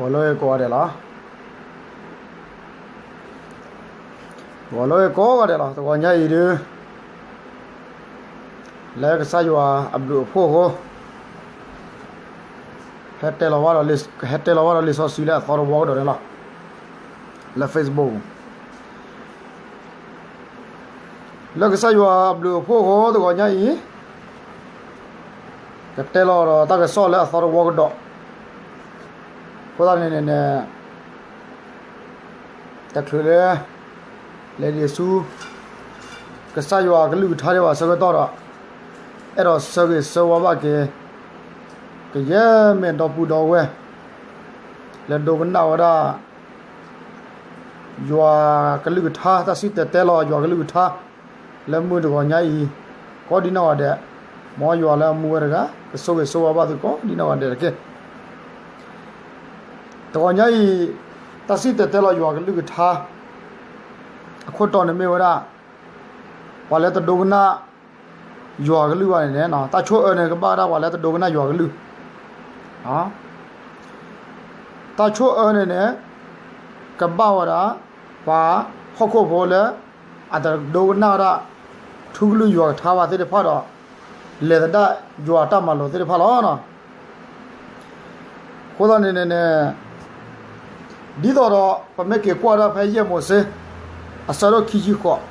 ဂီၤလၢကိးဂၤဒဲးလီၤ. ဂီၤလၢကိးဂၤဒဲးလီၤ. တဂီၤညါအံၤဒုး လၢကစၢ်ယွၤအဘျုးအဖှိၣ်အဃိ ဟဲတဲလီၤဝဲဒီးလံာ်စီဆှံလၢအသီတဝီကဒီးန့ၣ်လီၤ. လၢ Facebook လၢကစၢ်ယွၤအဘျုးအဖှိၣ်အဃိ တဂီၤညါအံၤ ကတဲလီၤဒီးတၢ်ကစီၣ်လၢအသီတဝီကဒီး, အဃိသတးန့ၣ်န့ၣ် တချုးလၢ လဲၤဒံးဆူ ကစၢ်ယွၤအကလုၢ်ကထါဒံးဘၣ်အဆၢကတီၢ်ဒီး အဲၣ်ဒိးဆၢဂ့ၤဆၢဝါဘၣ်က့ၤ ကယဲၢ်မ့ၢ်ဒီပုၢ်ဒီဝဲၢ် လၢဒိကနၣ်ဝဲဒၣ် ယွၤကလုၢ်ကထါ တၢ်စံၣ်တဲၤတဲလီၤယွၤကလုၢ်ကထါ လၢမုၢ်တဂီၤညါအံၤ ကိးဒံနီၢ်ဂၤဒဲး, မ်ယွၤလၢအမူဝဲတဂၤ ကဆိၣ်ဂ့ၤဆိၣ်ဝါဘၣ်သုကိးဒံနီၢ်ဂၤဒဲးတက့ၢ်. တဂီၤညါအံၤ တၢ်စံၣ်တဲၤတဲလီၤယွၤကလုၢ်ကထါ အခိၣ်တီန့ၣ်မ့ၢ်ဝဲဒၣ် ပှၤလၢတဒိကနၣ် ယွၤကလုၢ်ဘၣ်န့ၣ်န့ၣ် တၢ်ဆိၣ်အၢန့ၣ် ကဘၣ်ဝဲဒၣ်ပှၤလၢတဒိကနၣ်ယွၤကလုၢ်, တၢ်ဆိၣ်အၢန့ၣ်န့ၣ် ကဘၣ်ဝဲဒၣ် ပှၤဟီၣ်ခိၣ်ဖိလၢ အတဒိကနၣ်ဝဲဒၣ် ထူကလုၢ်ယွၤကထါဘၣ်သ့ၣ်တဖၣ်ဒီး လဲၤသဒၣ်ယွၤတၢ်မၤလိာ်သ့ၣ်တဖၣ်လီၤ. အဃိသတးန့ၣ်န့ၣ်န့ၣ် ဒ်သိးဒီး ပမ့ၢ်က့ၤကွၢ်ဒၣ်ဖဲယဲၢ်မိၤၡ့ အဆၢဒိၣ်ခံဆံဃိး, ဒ်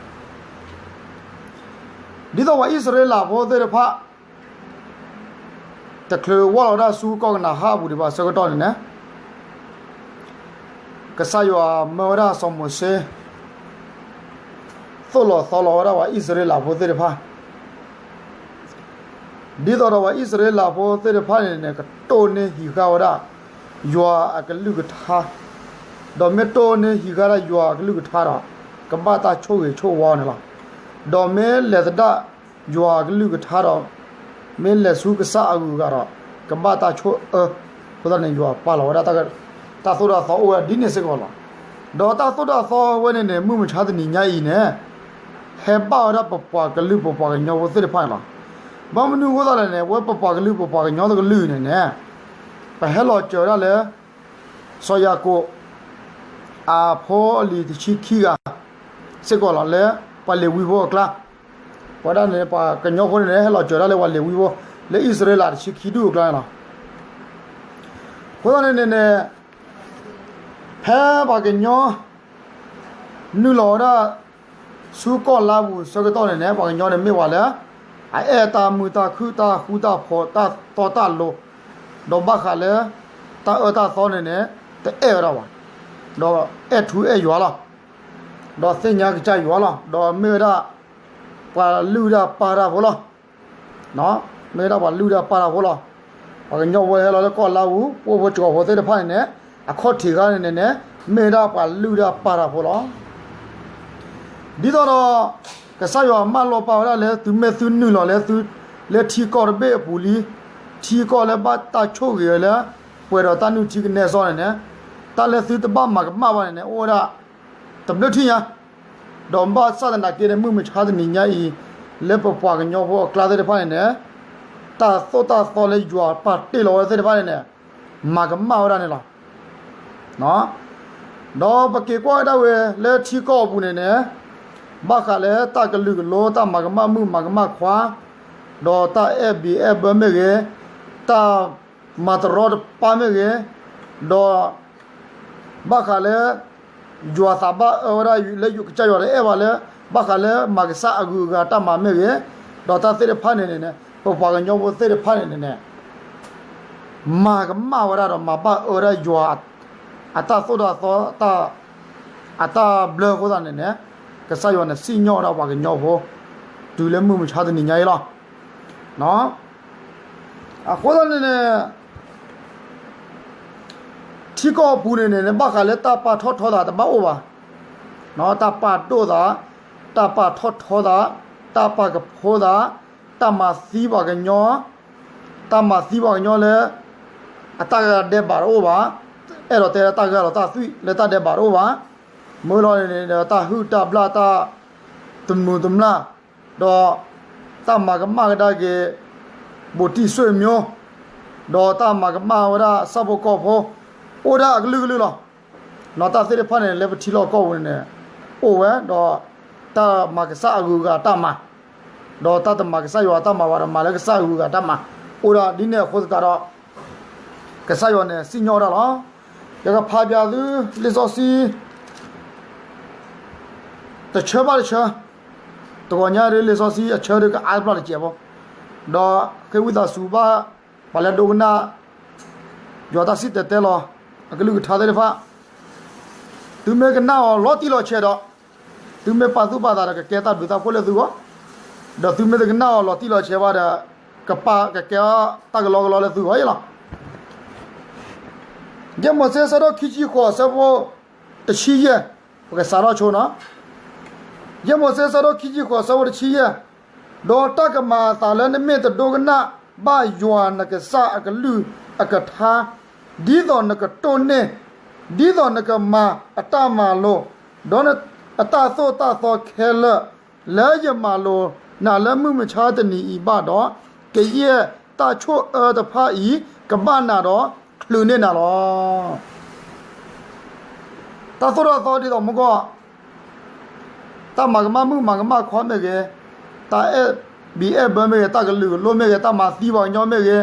သိးပှၤအံၣ်စရ့လးဖိသ့ၣ်တဖၣ် တချုးဝၢ်လီၤဝဲဒၣ်ဆူကီၢ်ကနၤအၣ်အပူၤဒံးဘၣ်အဆၢကတီၢ်န့ၣ်န့ၣ် ကစၢ်ယွၤမၢဝဲဒၣ်စီၤမိၤၡ့ သိၣ်လီၤသီလီၤဝဲဒၣ်ပှၤအံၣ်စရ့လးဖိသ့ၣ်တဖၣ် ဒ်သိးဒီးပှၤအံၣ်စရ့လးဖိသ့ၣ်တဖၣ်န့ၣ်န့ၣ် ကတိၢ်န့ၢ်ဟံးဃာ်ဝဲဒၣ် ယွၤအကလုၢ်ကထါ, ဒီးမ့ၢ်တိၢ်န့ၢ်ဟံးဃာ်ဒၣ်ယွၤအကလုၢ်ကထါဒီး ကဘၣ်တၢ်ဆိၣ်ဂ့ၤဆိၣ်ဝါန့ၣ်လီၤ. ဒီးမ့ၢ်လဲၤသဒၣ်ယွၤအကလုၢ်ကထါဒီး မ့ၢ်လဲၤဆူကစၢ်အဂုၤအဂၤဒီး ကဘၣ်တၢ်ဆိၣ်အၢ, အဃိသတးန့ၣ် ယွၤပာ်လီၤဝဲဒၣ် တၢ်သိၣ်တၢ်သီအိၣ်ဝဲဒ်န့ၣ်စ့ၢ်ကီးလီၤ. ဒီးတၢ်သိၣ်တၢ်သီဝဲန့ၣ်န့ၣ် မုၢ်မဆါတနံၤညါအံၤန့ၣ် ဟဲဘၣ်ဝဲဒၣ်ပပှၤကလုာ်ပပှၤကညီဖိသ့ၣ်တဖၣ်န့ၣ်လီၤ. ဘၣ်မနုၤအဃိသတးလဲၣ်န့ၣ် ဝဲပပှၤကလုာ်ပပှၤကညီတကလုာ်အံၤန့ၣ်န့ၣ် ပဟဲလီၤစၢၤဒၣ်လၢ စီၤယၤကိာ် အဖိအလံၤတဆံခံဂၤ စ့ၢ်ကီးလီၤ လၢပှၤလ့ၤဝံဖိအကျါ, ပဝဲဒၣ်န့ၣ် ပှၤကညီဖိန့ၣ်န့ၣ် ဟဲလီၤစၢၤဒၣ်လၢပှၤလ့ၤဝံဖိ လၢအံၣ်စရ့လးတဆံခံဒူၣ်အကျါန့ၣ်လီၤ. အဃိသတးန့ၣ်န့ၣ်န့ၣ် ဖဲပှၤကညီ နုာ်လီၤဝဲဒၣ် ဆူကီၢ်လါပူၤဆၢကတီၢ်န့ၣ်န့ၣ် ပှၤကညီန့ၣ်မ့ၢ်ပှၤလၢ အအဲၣ်တၢ်မုာ်တၢ်ခုၣ်တၢ်ဃူတၢ်ဖိးတၢ်တီတၢ်လိၤ, ဒီးဘၣ်ဃးလၢ တၢ်အၢတၢ်သီန့ၣ်န့ၣ် တအဲၣ်ဝဲဒၣ်ဘၣ်, ဒီးအဲၣ်ထူအဲၣ်ယွၤလီၤ. ဒီးသ့ၣ်ညါကစၢ်ယွၤလီၤ. ဒီးမ့ၢ်ဝဲဒၣ် ပှၤလုၢ်တၢ်ပာ်တၢ်ဖိလီၤ. မ့ၢ်ဝဲဒၣ်ပှၤလုၢ်တၢ်ပာ်တၢ်ဖိလီၤ. ပှၤကညီဖိဟဲလီၤလၢကီၢ်လါပူၤ ပှိၢ်ဖိစှီၤဖိသ့ၣ်တဖၣ်န့ၣ်န့ၣ် အခီၣ်ထံးခါန့ၣ်န့ၣ်န့ၣ် မ့ၢ်ဝဲဒၣ်ပှၤလုၢ်တၢ်ပာ်တၢ်ဖိလီၤ. ဒ်သိးဒီး ကစၢ်ယွၤမၢလီၤပာ်ဝဲဒၣ်လၢ သုမ့ၢ်သုနုာ်လီၤလၢသု လၢထံကီၢ်တဘ့ၣ်အပူၤလံ, ထံကီၢ်လၢဘၣ်တၢ်ဆိၣ်ဂ့ၤဝဲလၢ ပှဲၤဒီးတၢ်နုၢ်ထံကနဲစီန့ၣ်န့ၣ်, တၢ်လၢသုတဘၣ်မၤကမၣ်ဘၣ်န့ၣ်န့ၣ် အိၣ်ဝဲဒၣ် တဘျုးထံၣ်ညါ ဒီးဘၣ်ဆၣ်သနာ်က့န့ၣ် မုၢ်မဆါတနံၤညါအံၤ လၢပပှၤကညီဖိအကျါသ့ၣ်တဖၣ်န့ၣ်န့ၣ် တၢ်သိၣ်တၢ်သီလၢယွၤပာ်တ့ၢ်လီၤဝဲသ့ၣ်တဖၣ်န့ၣ်န့ၣ် မၤကမၣ်ဝဲဒၣ်န့ၣ်လီၤ. ဒီးပက့ၤကွၢ်ဝဲဒၣ်ဝဲလၢထံကီၢ်အပူၤန့ၣ်န့ၣ် ဘၣ်ဃးလၢတၢ်ကလုာ်ကလိ တၢ်မၤကမၣ်မုၣ်မၤကမၣ်ခွါ, ဒီးတၢ်အဲၣ်ဘံအဲၣ်ဘၢမ့ၢ်ဂ့ၤ, တၢ်မၤတရီတပါမ့ၢ်ဂ့ၤ, ဒီး ဘၣ်ဃးလၢ ယွၤသးဘၣ်အၢဝဲဒၣ်လၢကစၢ်ယွၤတအဲၣ်ဘၣ်လၢ ဘၣ်ဃးလၢမၤကစၢ်အဂုၤအဂၤတၢ်မၤမ့ၢ်ဂ့ၤ, ဒီးတၢ်သ့ၣ်တဖၣ်န့ၣ်န့ၣ် ပပှၤကညီဖိသ့ၣ်တဖၣ်န့ၣ်န့ၣ် မၤကမၣ်ဝဲဒၣ်ဒီးမၤဘၣ်အၢဝဲဒၣ်ယွၤ အတၢ်သိၣ်တၢ်သီ အတၢ်ဘျၢအဃိသတးန့ၣ်န့ၣ် ကစၢ်ယွၤန့ၣ်စံၣ်ညီၣ်ဝဲဒၣ်ပှၤကညီဖိ တုၤလၢမုၢ်မဆါတနံၤညါအံၤလီၤ. အဃိသတးန့ၣ်န့ၣ် ထံကီၢ်အပူၤန့ၣ်န့ၣ် ဘၣ်ဃးလၢတၢ်ပာ်ထီၣ်ထီသးတဘၣ်အိၣ်ဘၣ်, တၢ်ပာ်ဒိၣ်သး, တၢ်ပာ်ထီၣ်ထီသး, တၢ်ပာ်ကဖိသး, တၢ်မၤသံပှၤကညီ, တၢ်မၤသံပှၤကညီလၢ အတၢ်ဂၤဒဲးဘးတအိၣ်ဘၣ်, အဲၣ်ဒိးတဲလၢတၢ်ဂၢ်လီၤတၢ်သွံၣ်လၢတၢ်ဒဲးဘးတအိၣ်ဘၣ်, မ့ၢ်လီၤန့ၣ် တၢ်ဟုၣ်တၢ်ဘျၣ်တၢ် တမုာ်တမျၢ် ဒီးတၢ်မၤကမၣ်ကဒါက့ၤ ဘူးတံၢ်ဆွေမျိုး, ဒီးတၢ်မၤကမၣ်ဝဲဒၣ်ဆၣ်ဖိကီၢ်ဖိ, အိၣ်ဒၣ်အကလုာ်ကလုာ်လီၤ. နီၢ်တၢ်သ့ၣ်တဖၣ်န့ၣ် လၢပထံလီၢ်ကီၢ်ပူၤန့ၣ်န့ၣ် အိၣ်ဝဲဒီး တၢ်မၤကစၢ်အဂုၤအဂၤတၢ်မၤ, ဒီးတၢ်တမၤကစၢ်ယွၤတၢ်မၤဘၣ်ဒီးမၤလၢကစၢ်အဂုၤအဂၤတၢ်မၤ, အိၣ်ဒၣ်ဒ်န့ၣ်အဃိသတးဒီး ကစၢ်ယွၤန့ၣ် စံၣ်ညီၣ်ဝဲဒၣ်လီၤ. ယကဖးပၠးသု လံာ်စီဆှံ တဆၢဘၣ်တဆၢ, တဂီၤညါဒ်လံာ်စီဆှံအဆၢဒ်ကအါတပျၢ်တစဲးဖိ, ဒီးဃ့ဝံသးစူၤဘၣ် ပှၤလၢဒိကနၣ် ယွၤတၢ်စံၣ်တဲၤတဲလီၤ အကလုၢ်ကထါသ့ၣ်တဖၣ်, သုမ့ၢ်ကနၣ်အီၤလီၤတံၢ်လီၤဆဲးဒီး သုမ့ၢ်ပာ်သူၣ်ပာ်သးဒီးကကဲတၢ်ဘျုးတၢ်ဖှိၣ်လၢသုဂီၢ်, ဒီးသုမ့ၢ်တကနၣ်အီၤလီၤတံၢ်လီၤဆဲးဘၣ်ဒီး ကပာ်ကကဲတၢ်ကလီကလီလၢသုဂီၢ်ယဲလီၤ. ယဲၢ်မိၤၡ့အဆၢဒိၣ်ခံဆံဃိးအဆၢဖိတဆံယဲၢ်, ပကစးထီၣ်ဆိနီၤ. ယဲၢ်မိၤၡ့အဆၢဒိၣ်ခံဆံဃိးအဆၢဖိတဆံယဲၢ်, ဒီးတၢ်ကမၤအသးလၢနမ့ၢ်တဒိကနၣ်ဘၣ်ယွၤနကစၢ်အကလုၢ်အကထါ, ဒ်သိးနကတိၢ်န့ၢ်, ဒ်သိးနကမၤအတၢ်မၤလိာ်, ဒီးအတၢ်သိၣ်တၢ်သီခဲလၢာ် လၢယမၤလိာ်နၤလၢမုၢ်မဆါတနံၤအံၤဘၣ်ဒီး, ကယဲၢ်တၢ်ဆိၣ်အၢတဖၣ်အံၤ ကဘၣ်နၤဒီးချုးန့ၢ်နၤလီၤ. တၢ်သိၣ်တၢ်သီဒ်သိးမူကီၢ် တၢ်မၤကမၣ်မုၣ်မၤကမၣ်ခွါမ့ၢ်ဂ့ၤ, တၢ်အဲၣ်ဘံအဲၣ်ဘၢမ့ၢ်ဂ့ၤ, တၢ်ကလုာ်ကလိမ့ၢ်ဂ့ၤ, တၢ်မၤသံပှၤကညီမ့ၢ်ဂ့ၤ,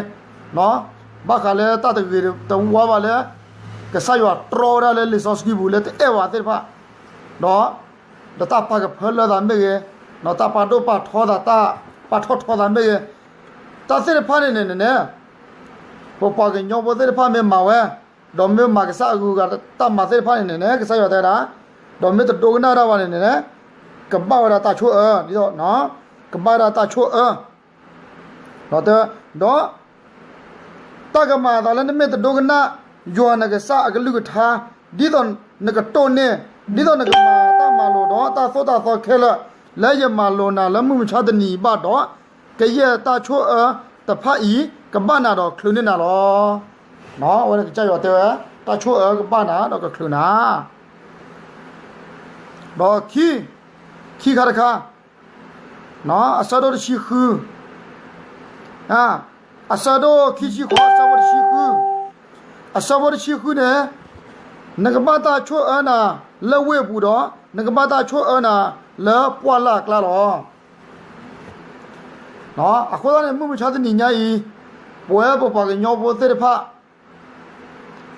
ဘၣ်ဃးလၢတၢ်တဂ့ၤတဝါဘၣ်လၢ ကစၢ်ယွၤတြီဝဲဒၣ်လၢလံာ်စီဆှံပူၤလၢတအဲၣ်ဝဲသ့ၣ်တဖၣ်, ဒီး ဒီးတၢ်ပာ်ကဖၢလၢသးမ့ၢ်ဂ့ၤ, တၢ်ပာ်ဒိၣ်ပာ်ထီသး တၢ်ပာ်ထီၣ်ထီသးမ့ၢ်ဂ့ၤ, တၢ်သ့ၣ်တဖၣ်န့ၣ်န့ၣ်န့ၣ်, ပပှၤကညီဖိသ့ၣ်တဖၣ်မ့ၢ်မၤဝဲ, ဒီးမ့ၢ်မၤကစၢ်အဂုၤအဂၤတၢ်မၤသ့ၣ်တဖၣ်န့ၣ်န့ၣ်န့ၣ် ကစၢ်ယွၤတဲဝဲဒၣ်, ဒီးမ့ၢ်တဒိကနၣ်ဒၣ်ဘၣ်န့ၣ်န့ၣ်, ကဘၣ်ဝဲဒၣ်တၢ်ဆိၣ်အၢ, ကဘၣ်ဝဲဒၣ်တၢ်ဆိၣ်အၢ ဒီး တၢ်ကမၤအသးလၢနမ့ၢ်တဒိကနၣ် ယွၤနကစၢ်အကလုၢ်ကထါ, ဒ်သိးနကတိၢ်န့ၢ်, ဒ်သိးနကမၤတၢ်မၤလိာ်ဒီးတၢ်သိၣ်တၢ်သီခဲလၢာ် လၢယမၤလိာ်နၤလၢမုၢ်မဆါတနံၤအံၤဘၣ်ဒီး, ကယဲၢ်တၢ်ဆိၣ်အၢတဖၣ်အံၤ ကဘၣ်နၤဒီးချုးန့ၢ်နၤလီၤ. အဝဲန့ၣ်ကစၢ်ယွၤတဲဝဲ, တၢ်ဆိၣ်အၢကဘၣ်နၤဒီးကချုးနၤ ဒီးခံ, ခံခါတခါ, အဆၢဒိၣ်တဆံဃု, အဆၢဒိၣ်ခံဆံဃိး အဆၢဖိတဆံဃု, အဆၢဖိတဆံဃုန့ၣ်, နကဘၣ်တၢ်ဆိၣ်အၢနၤလၢဝ့ၢ်အပူၤဒီး နကဘၣ်တၢ်ဆိၣ်အၢနၤလၢပှၢ်လၢ်အကျါလီၤ. အဃိသတးန့ၣ် မုၢ်မဆါတနံၤညါအံၤ, ပဝဲပပှၤကညီဖိသ့ၣ်တဖၣ်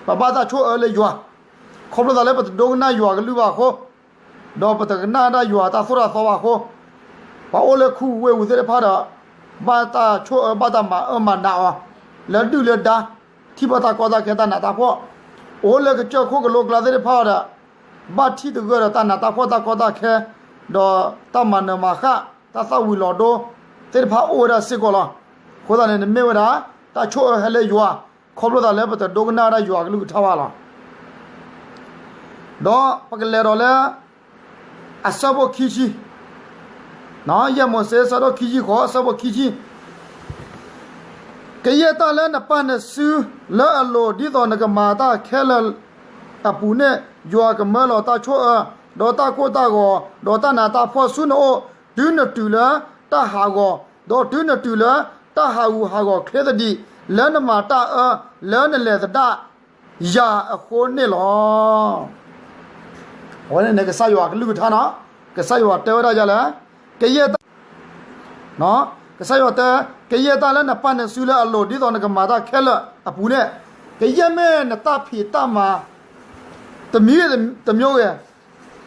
ပဘၣ်တၢ်ဆိၣ်အၢလၢယွၤ, ခီဖျိသးလၢပတဒိကနၣ်ယွၤကလုၢ်ဘၣ်အဃိ, ဒီးပတကနၣ်ဒၣ်ယွၤတၢ်သိၣ်တၢ်သီဘၣ်အဃိ, ပှၤအိၣ်လၢခူဝ့ၢ်ပူၤသ့ၣ်တဖၣ်ဒီး, ဘၣ်တၢ်ဆိၣ်အၢဘၣ်တၢ်မၤအၢမၤနးအီၤ, လၢဒုၣ်လၢဒါ, ထံၣ်ဘၣ်တၢ်ကီတၢ်ခဲတၢ်နးတၢ်ဖှီၣ်, အိၣ်လၢကစၢၢ်ခိၣ်ကလိကျါသ့ၣ်တဖၣ်ဒီး, ဘၣ်ထံၣ်တဂၢၢ်ဒီးတၢ်နးတၢ်ဖှီၣ်တၢ်ကီတၢ်ခဲ, ဒီးတၢ်မၤနၢၤမၤဃၣ်, တၢ်သၣ်ဝံၤလီၤဒိသ့ၣ်တဖၣ်အိၣ်ဝဲဒၣ်စ့ၢ်ကီးလီၤ. အဃိသတးန့ၣ် နမ့ၢ်ဝဲဒၣ် တၢ်ဆိၣ်အၢဟဲလၢယွၤ, ခီဖျိသးလၢပတဒိကနၣ်ဝဲဒၣ်ယွၤအကလုၢ်ကထါဘၣ်လီၤ. ဒီးပကလဲၤဒီးလၢ အဆၢဖိခံဆံ, ယဲၢ်မိၤၡ့ အဆၢဒိၣ်ခံဆံဃိး အဆၢဖိခံဆံ, ကယဲၢ်တၢ်လၢနပာ်နစုလၢအလိၤ ဒ်သိးနကမၤတၢ်ခဲလၢာ်အပူၤန့ၣ်, ယွၤကမၢလီၤတၢ်ဆိၣ်အၢ, ဒီးတၢ်ကိၢ်တၢ်ဂီၤ, ဒီးတၢ်နးတၢ်ဖှီၣ်ဆူနအိၣ်, တုၤနတုၤလၢတၢ်ဟးဂီၤ, ဒီးတုၤနတုၤလၢတၢ်ဟးဂူာ်ဟးဂီၤချ့သဒံး, လၢနမၤတၢ်အၢလၢနလဲၤသဒၣ် ယၤအဃိန့ၣ်လီၤ. အဝဲန့ၣ်န့ၣ် ကစၢ်ယွၤအကလုၢ်ကထါနီၤ, ကစၢ်ယွၤတဲဝဲဒၣ်ယၤလၢ, ကယဲၢ်တၢ်, ကစၢ်ယွၤတဲ, ကယဲၢ်တၢ်လၢနပာ်နစုလၢအလိၤ ဒ်သိးနကမၤတၢ်ခဲလၢာ်အပူၤန့ၣ်, ကယဲၢ်မ့ၢ်နတၢ်ဖံးတၢ်မၤ တမံၤဂ့ၤတမံၤဂ့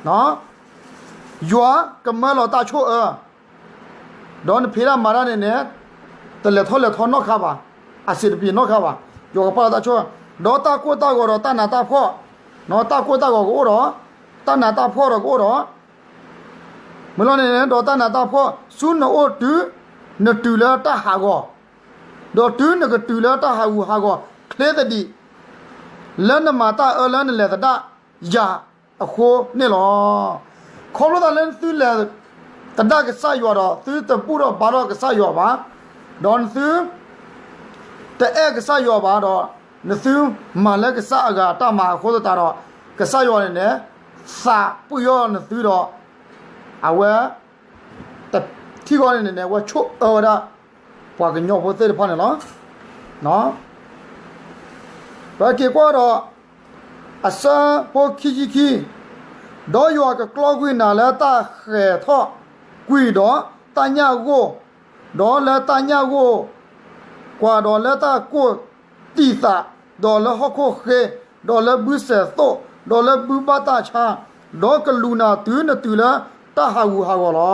ၤ, ယွၤကမၢလီၤတၢ်ဆိၣ်အၢ ဒီးနဖံးတၢ်မၤတၢ်န့ၣ်န့ၣ်, တလဲၤထီၣ်လဲၤထီနီတခါဘၣ်, အဆင်တပြေနီတခါဘၣ်, ယွၤကပာ်လီၤတၢ်ဆိၣ်, ဒီးတၢ်ကိၢ်တၢ်ဂီၤဒီးတၢ်နးတၢ်ဖှီၣ်, တၢ်ကိၢ်တၢ်ဂီၤကအိၣ်ဒီး, တၢ်နးတၢ်ဖှီၣ်ဒီးကအိၣ်ဒီး, မ့ၢ်လီၤန့ၣ်န့ၣ် ဒီးတၢ်နးတၢ်ဖှီၣ်ဆူနအိၣ်တုၤနတုၤလၢတၢ်ဟးဂီၤ, ဒီးတုၤနကတုၤလၢတၢ်ဟးဂူာ်ဟးဂီၤချ့သဒံး, လၢနမၤတၢ်အၢလၢနလဲၤသဒၣ်ယၤ အဃိန့ၣ်လီၤ. ခီဖျိသးလၢသုလဲၤသဒၣ်ကစၢ်ယွၤဒီး သုတဘူၣ်ထီၣ်ဘါထီၣ်ကစၢ်ယွၤဘၣ်, ဒီးနသုတအဲၣ်ကစၢ်ယွၤဘၣ်ဒီး, နသုမၤလၢကစၢ်အဂၤတၢ်မၤအဃိသတးဒီး, ကစၢ်ယွၤန့ၣ်န့ၣ် သးပှံၢ်အီၤနသုဒီး, အဝဲ ထံၣ်ဃီန့ၣ်န့ၣ် အဝဲဆိၣ်အၢဝဲဒၣ် ပှၤကညီဖိသ့ၣ်တဖၣ်န့ၣ်လီၤ. ပက့ၤကွၢ်ဒီး အဆၢဖိခံဆံခံ, ဒီးယွၤကကျီကွံာ်နၤလၢတၢ်ဃဲၤထီၣ်ကွံာ်ဒီးတၢ်ညၣ်ဂိၢ်, ဒီးလၢတၢ်ညၣ်ဂိၢ် ကွၢ်ဒီးလၢတၢ်ကိၢ်တံာ်သး, ဒီးလၢဟီၣ်ခိၣ်ဃ့, ဒီးလၢဘုစဲးသိၣ်, ဒီးလၢဘုဘၣ်တၢ်ဆါ, ဒီးကလူၤနၤတုၤနတုၤလၢတၢ်ဟးဂူာ်ဟးဂီၤလီၤ.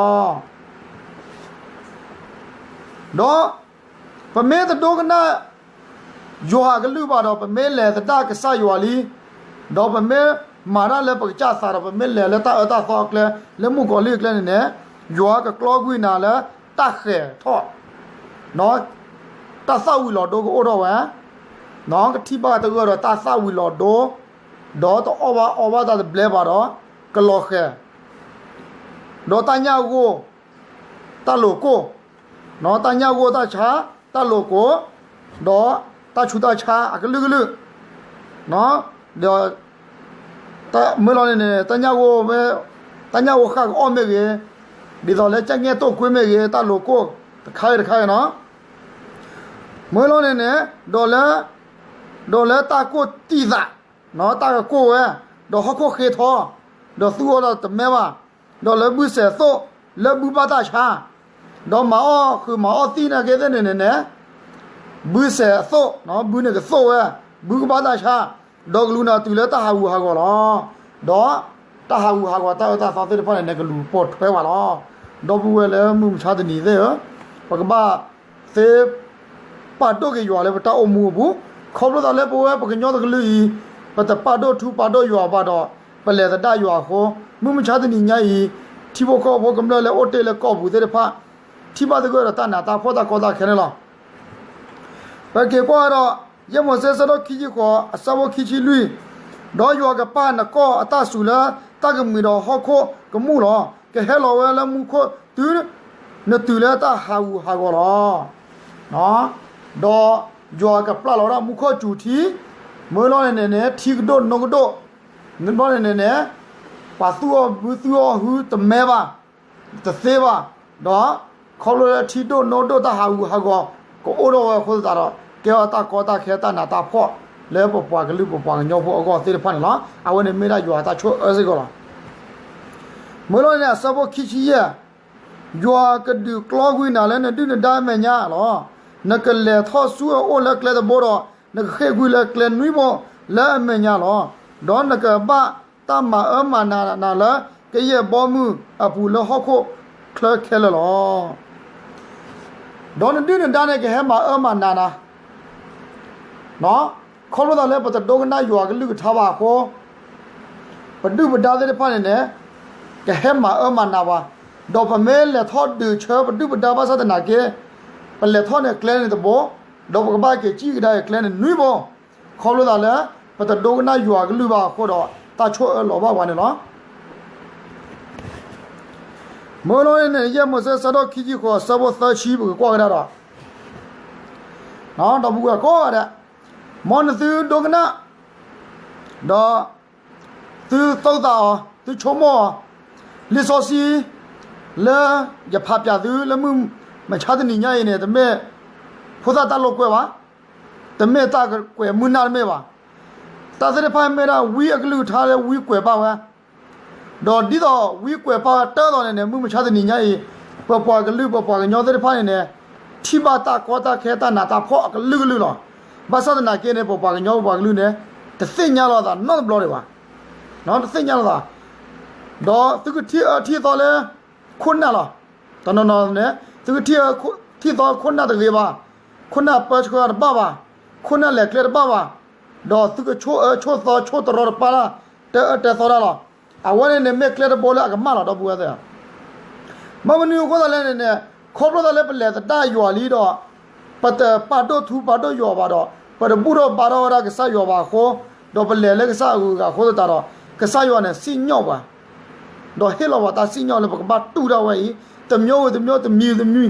ဒီးပမ့ၢ်တဒိကနၣ်ယွၤအကလုၢ်ဘၣ်ဒီး ပမ့ၢ်လဲၤသဒၣ်ကစၢ်ယွၤလံ, ဒီးပမ့ၢ်မၤတၢ်လၢပကစၢ်သးဒီး ပမ့ၢ်လဲၤလၢတၢ်အၢတၢ်သီအကျဲ လၢမုၣ်ကီၤလံၢ်အကျဲန့ၣ်န့ၣ်, ယွၤကကျီကွံာ်နၤလၢတၢ်ဃဲၤထီၣ် တၢ်သၣ်ဝံၤလီၤဒိကအိၣ်ထီၣ်ဝဲ, ကထံၣ်ဘၣ်တဂၢၢ်ဒီးတၢ်သၣ်ဝံၤလီၤဒိ, ဒီးတအီၣ်ဘၣ်အီဘၣ်တၢ်တဘျဲဘၣ်ဒီး ကလီၤဃဲၤ, ဒီးတၢ်ညၣ်ဂိၢ်, တၢ်လိာ်ကိၢ်, တၢ်ညၣ်ဂိၢ်တၢ်ဆါ, တၢ်လိာ်ကိၢ်, ဒီးတၢ်ဆူးတၢ်ဆါအကလုာ်ကလုာ်, ဒီး မ့ၢ်လီၤန့ၣ်န့ၣ် တၢ်ညၣ်ဂိၢ်, တၢ်ညၣ်ဂိၢ်ဃၣ်ကအီၣ်မ့ၢ်ဂ့ၤ, ဒ်သိးလၢကၠၢ်ငဲၢ်တိၢ်ကွ့မ့ၢ်ဂ့ၤ, တၢ်လိာ်ကိၢ်တခါဂ့ၤတခါဂ့ၤနီၤ, မ့ၢ်လီၤန့ၣ်န့ၣ်, ဒီးလၢ, ဒီးလၢတၢ်ကိၢ်တံာ်သး, တၢ်ကကိၢ်ဝဲ, ဒီးဟီၣ်ခိၣ်ဃ့ထီ, ဒီးသူအီၤဒီးတမဲဘၣ်, ဒီးလၢဘုစဲးသိၣ်, လၢဘုဘၣ်တၢ်ဆါ, ဒီးမၤအီၣ်ဃုာ်မၤအီၣ်သံနာ်က့သ့ၣ်န့ၣ်န့ၣ်န့ၣ်, ဘုစဲးသိၣ်, ဘုန့ၣ်ကသိၣ်ဝဲ, ဘုကဘၣ်တၢ်ဆါ, ဒီးကလူၤနၤတုၤလၢတၢ်ဟးဂူာ်ဟးဂီၤလီၤ. ဒီးတၢ်ဟးဂူာ်ဟးဂီၤတၢ်အၢတၢ်သီသ့ၣ်တဖၣ်န့ၣ်န့ၣ် ကလူၤပိာ်ထွဲဝဲလီၤ. ဒီပုၢ်ဝဲၢ်လၢမုၢ်မဆါတနံၤသ့ၣ်ဧၢ, ပကဘၣ်သ့ ပာ်ဒိၣ်က့ၤယွၤလၢပတၢ်အိၣ်မူအပူၤ, ခီဖျိသးလၢပဝဲပှၤကညီတကလုာ်အံၤ, ပတပာ်ဒိၣ်ထူပာ်ဒိၣ်ယွၤဘၣ်ဒီး, ပလဲၤသဒၣ်ယွၤအဃိ, မုၢ်မဆါတနံၤညါအံၤ, ထံဖိကီၢ်ဖိကမျၢၢ်လၢအိၣ်တ့ၢ်လၢကီၢ်ပူၤသ့ၣ်တဖၣ်, ထံၣ်ဘၣ်သဂၢၢ်ဒီးတၢ်နးတၢ်ဖှီၣ်တၢ်ကီတၢ်ခဲန့ၣ်လီၤ. ပက့ၤကွၢ်ဒီး, ယဲၢ်မိၤၡ့ဆၢဒိၣ်ခံဆံဃိး အဆၢဖိခံဆံလွံၢ်, ဒီးယွၤကပာ်နကီၢ်အတၢ်စူၤလၢတၢ်ကမှံၤဒီးဟီၣ်ခိၣ်ကမူၣ်လီၤ. ကဟဲလီၤဝဲလၢမူခိၣ်တုၤနတုၤလၢတၢ်ဟးဂူာ်ဟးဂီၤလီၤ. ဒီးယွၤကပျၢ်လီၤဝဲဒၣ်မူခိၣ်စူၤထံ, မ့ၢ်လီၤန့ၣ်န့ၣ်န့ၣ် ထံကဒိၣ်နိကဒိၣ်, မ့ၢ်လီၤန့ၣ်န့ၣ်န့ၣ်, ပှၤသူၣ်အီၣ်ဘုသူၣ်အီၣ်ဟုတမဲဘၣ်, တသ့ဘၣ်, ဒီးခီဖျိလၢထံဒိၣ်နိဒိၣ်တၢ်ဟးဂူာ်ဟးဂီၤ ကအိၣ်ထီၣ်ဝဲအဃိသတးဒီး ကဲထီၣ်တၢ်ကီတၢ်ခဲတၢ်နးတၢ်ဖှီၣ်လၢပပှၤကလုာ်ပပှၤကညီဖိအဂီၢ်သ့ၣ်တဖၣ်န့ၣ်လီၤ. အဝဲန့ၣ်မ့ၢ်ဒၣ်ယွၤတၢ်ဆိၣ်အၢစ့ၢ်ကီးလီၤ. မ့ၢ်လီၤန့ၣ် အဆၢဖိခံဆံယဲၢ်, ယွၤကဒုးကျီကွံာ်နၤလၢနဒုၣ်နဒါအမဲာ်ညါလီၤ. နကလဲၤထီၣ်ဆူအအိၣ်လၢကျဲတဘိဒီး နကဃ့ၢ်ကွံာ်လၢကျဲနွံဘိလၢအမဲာ်ညါလီၤ. ဒီးနကဘၣ်တၢ်မၤအၢမၤနးနၤလၢ ကယဲၢ်ဘီမုၢ်အပူၤလၢဟီၣ်ခိၣ်ချၢခဲလၢာ်လီၤ. ဒီးနဒုၣ်နဒါန့ၣ်ကဟဲမၤအၢမၤနးနၤ ခီဖျိသးလၢပတဒိကနၣ်ယွၤအကလုၢ်ကထါဘၣ်အဃိ, ပဒုၣ်ပဒါသ့ၣ်တဖၣ်န့ၣ်န့ၣ်, ကဟဲမၤအၢမၤနးပှၤ, ဒီးပမ့ၢ်လဲၤထီၣ်ဒုးဆၢပဒုၣ်ပဒါဘၣ်ဆၣ်သနာ်က့, ပလဲၤထီၣ်န့ၣ်ကျဲန့ၣ်တဘိ, ဒီးပကဘၣ်က့ၤစံၣ်ကဒါက့ၤကျဲန့ၣ်နွံဘိ, ခီဖျိသးလၢ ပတဒိကနၣ်ယွၤအကလုၢ်ဘၣ်အဃိဒီး တၢ်ဆိၣ်အၢလီၤဘၣ်ပှၤန့ၣ်လီၤ. မ့ၢ်လီၤန့ၣ်န့ၣ် ယဲၢ်မိၤၡ့ဆၢဒိၣ်ခံဆံဃိး အဆၢဖိသၢဆံ ပကကွၢ်ကဒါဒီး, ဒီပုၢ်ဝဲၢ်ကိးဂၤဒဲး, မ်နသုဒိကနၣ်, ဒီးသုသုးသးအီၤ, သုဆိကမိၣ်အီၤ, လံာ်စီဆှံလၢယဖးပၠးသုလၢမုၢ်မဆါတနံၤညါအံၤန့ၣ် တမ့ၢ်ဖိသၣ်တၢ်လိာ်ကွဲဘၣ်, တမ့ၢ်တၢ်ကွဲးမုာ်နၢ်တမ့ၢ်ဘၣ်. တၢ်သ့ၣ်တဖၣ်မ့ၢ်ဒၣ်ဝံအကလုၢ်ကထါလၢဝံကွဲးပာ်ဝဲ, ဒီးဒ်သိးဝံကွဲးပာ်တၢ်အသိးန့ၣ်န့ၣ် မုၢ်မဆါတနံၤညါအံၤ, ပပှၤကလုာ်ပပှၤကညီသ့ၣ်တဖၣ်န့ၣ်န့ၣ်, ထံၣ်ဘၣ်တၢ်ကီတၢ်ခဲတၢ်နးတၢ်ဖှီၣ်အကလုာ်ကလုာ်လီၤ. ဘၣ်ဆၣ်သနာ်က့န့ၣ် ပပှၤကညီပပှၤကလုာ်န့ၣ်, တသ့ၣ်ညါလီၤသးနီတဘျီဒံးဘၣ်. တသ့ၣ်ညါလီၤသး, ဒီးသုကထံၣ်အၢထံၣ်သီလၢ ခိၣ်နၢ်လီၤ. တနီၤနီၤန့ၣ် သုကထံၣ်အၢထံၣ်သီခိၣ်နၢ်တဂ့ၤဘၣ်, ခိၣ်နၢ်ပၢဆှၢတဘၣ်ဘၣ်, ခိၣ်နၢ်လဲၤကျဲတဘၣ်ဘၣ်, ဒီးသုကဆိၣ်အၢဆိၣ်သီဆိၣ်တရီတပါလၢ်, တၢ်အၢတၢ်သီတၢ်လီၤ. အဝဲန့ၣ်န့ၣ်မ့ၢ်ကျဲတဘိလၢအကမၣ်လီၤ ဒီပုၢ်ဝဲၢ်သ့ၣ်ဧၢ. ဘၣ်မနုၤအဃိသတးလဲၣ်န့ၣ်န့ၣ်, ခီဖျိသးလၢပလဲၤသဒၣ်ယွၤလံဒီး, ပတပာ်ဒိၣ်ထူပာ်ဒိၣ်ယွၤဘၣ်ဒီး, ပတဘူၣ်ထီၣ်ဘါထီၣ်ဝဲဒၣ်ကစၢ်ယွၤဘၣ်အဃိ, ဒီးပလဲၤလၢကစၢ်အဂုၤအဂၤအဃိသတးဒီး, ကစၢ်ယွၤန့ၣ်စံၣ်ညီၣ်ပှၤ, ဒီးဟ့ၣ်လီၤပှၤတၢ်စံၣ်ညီၣ်လၢပကဘၣ်တူၢ်ဒၣ်ဝဲအံၤ, တမျိုးဝံၤတမျိုး, တမံၤဝံၤတမံၤ,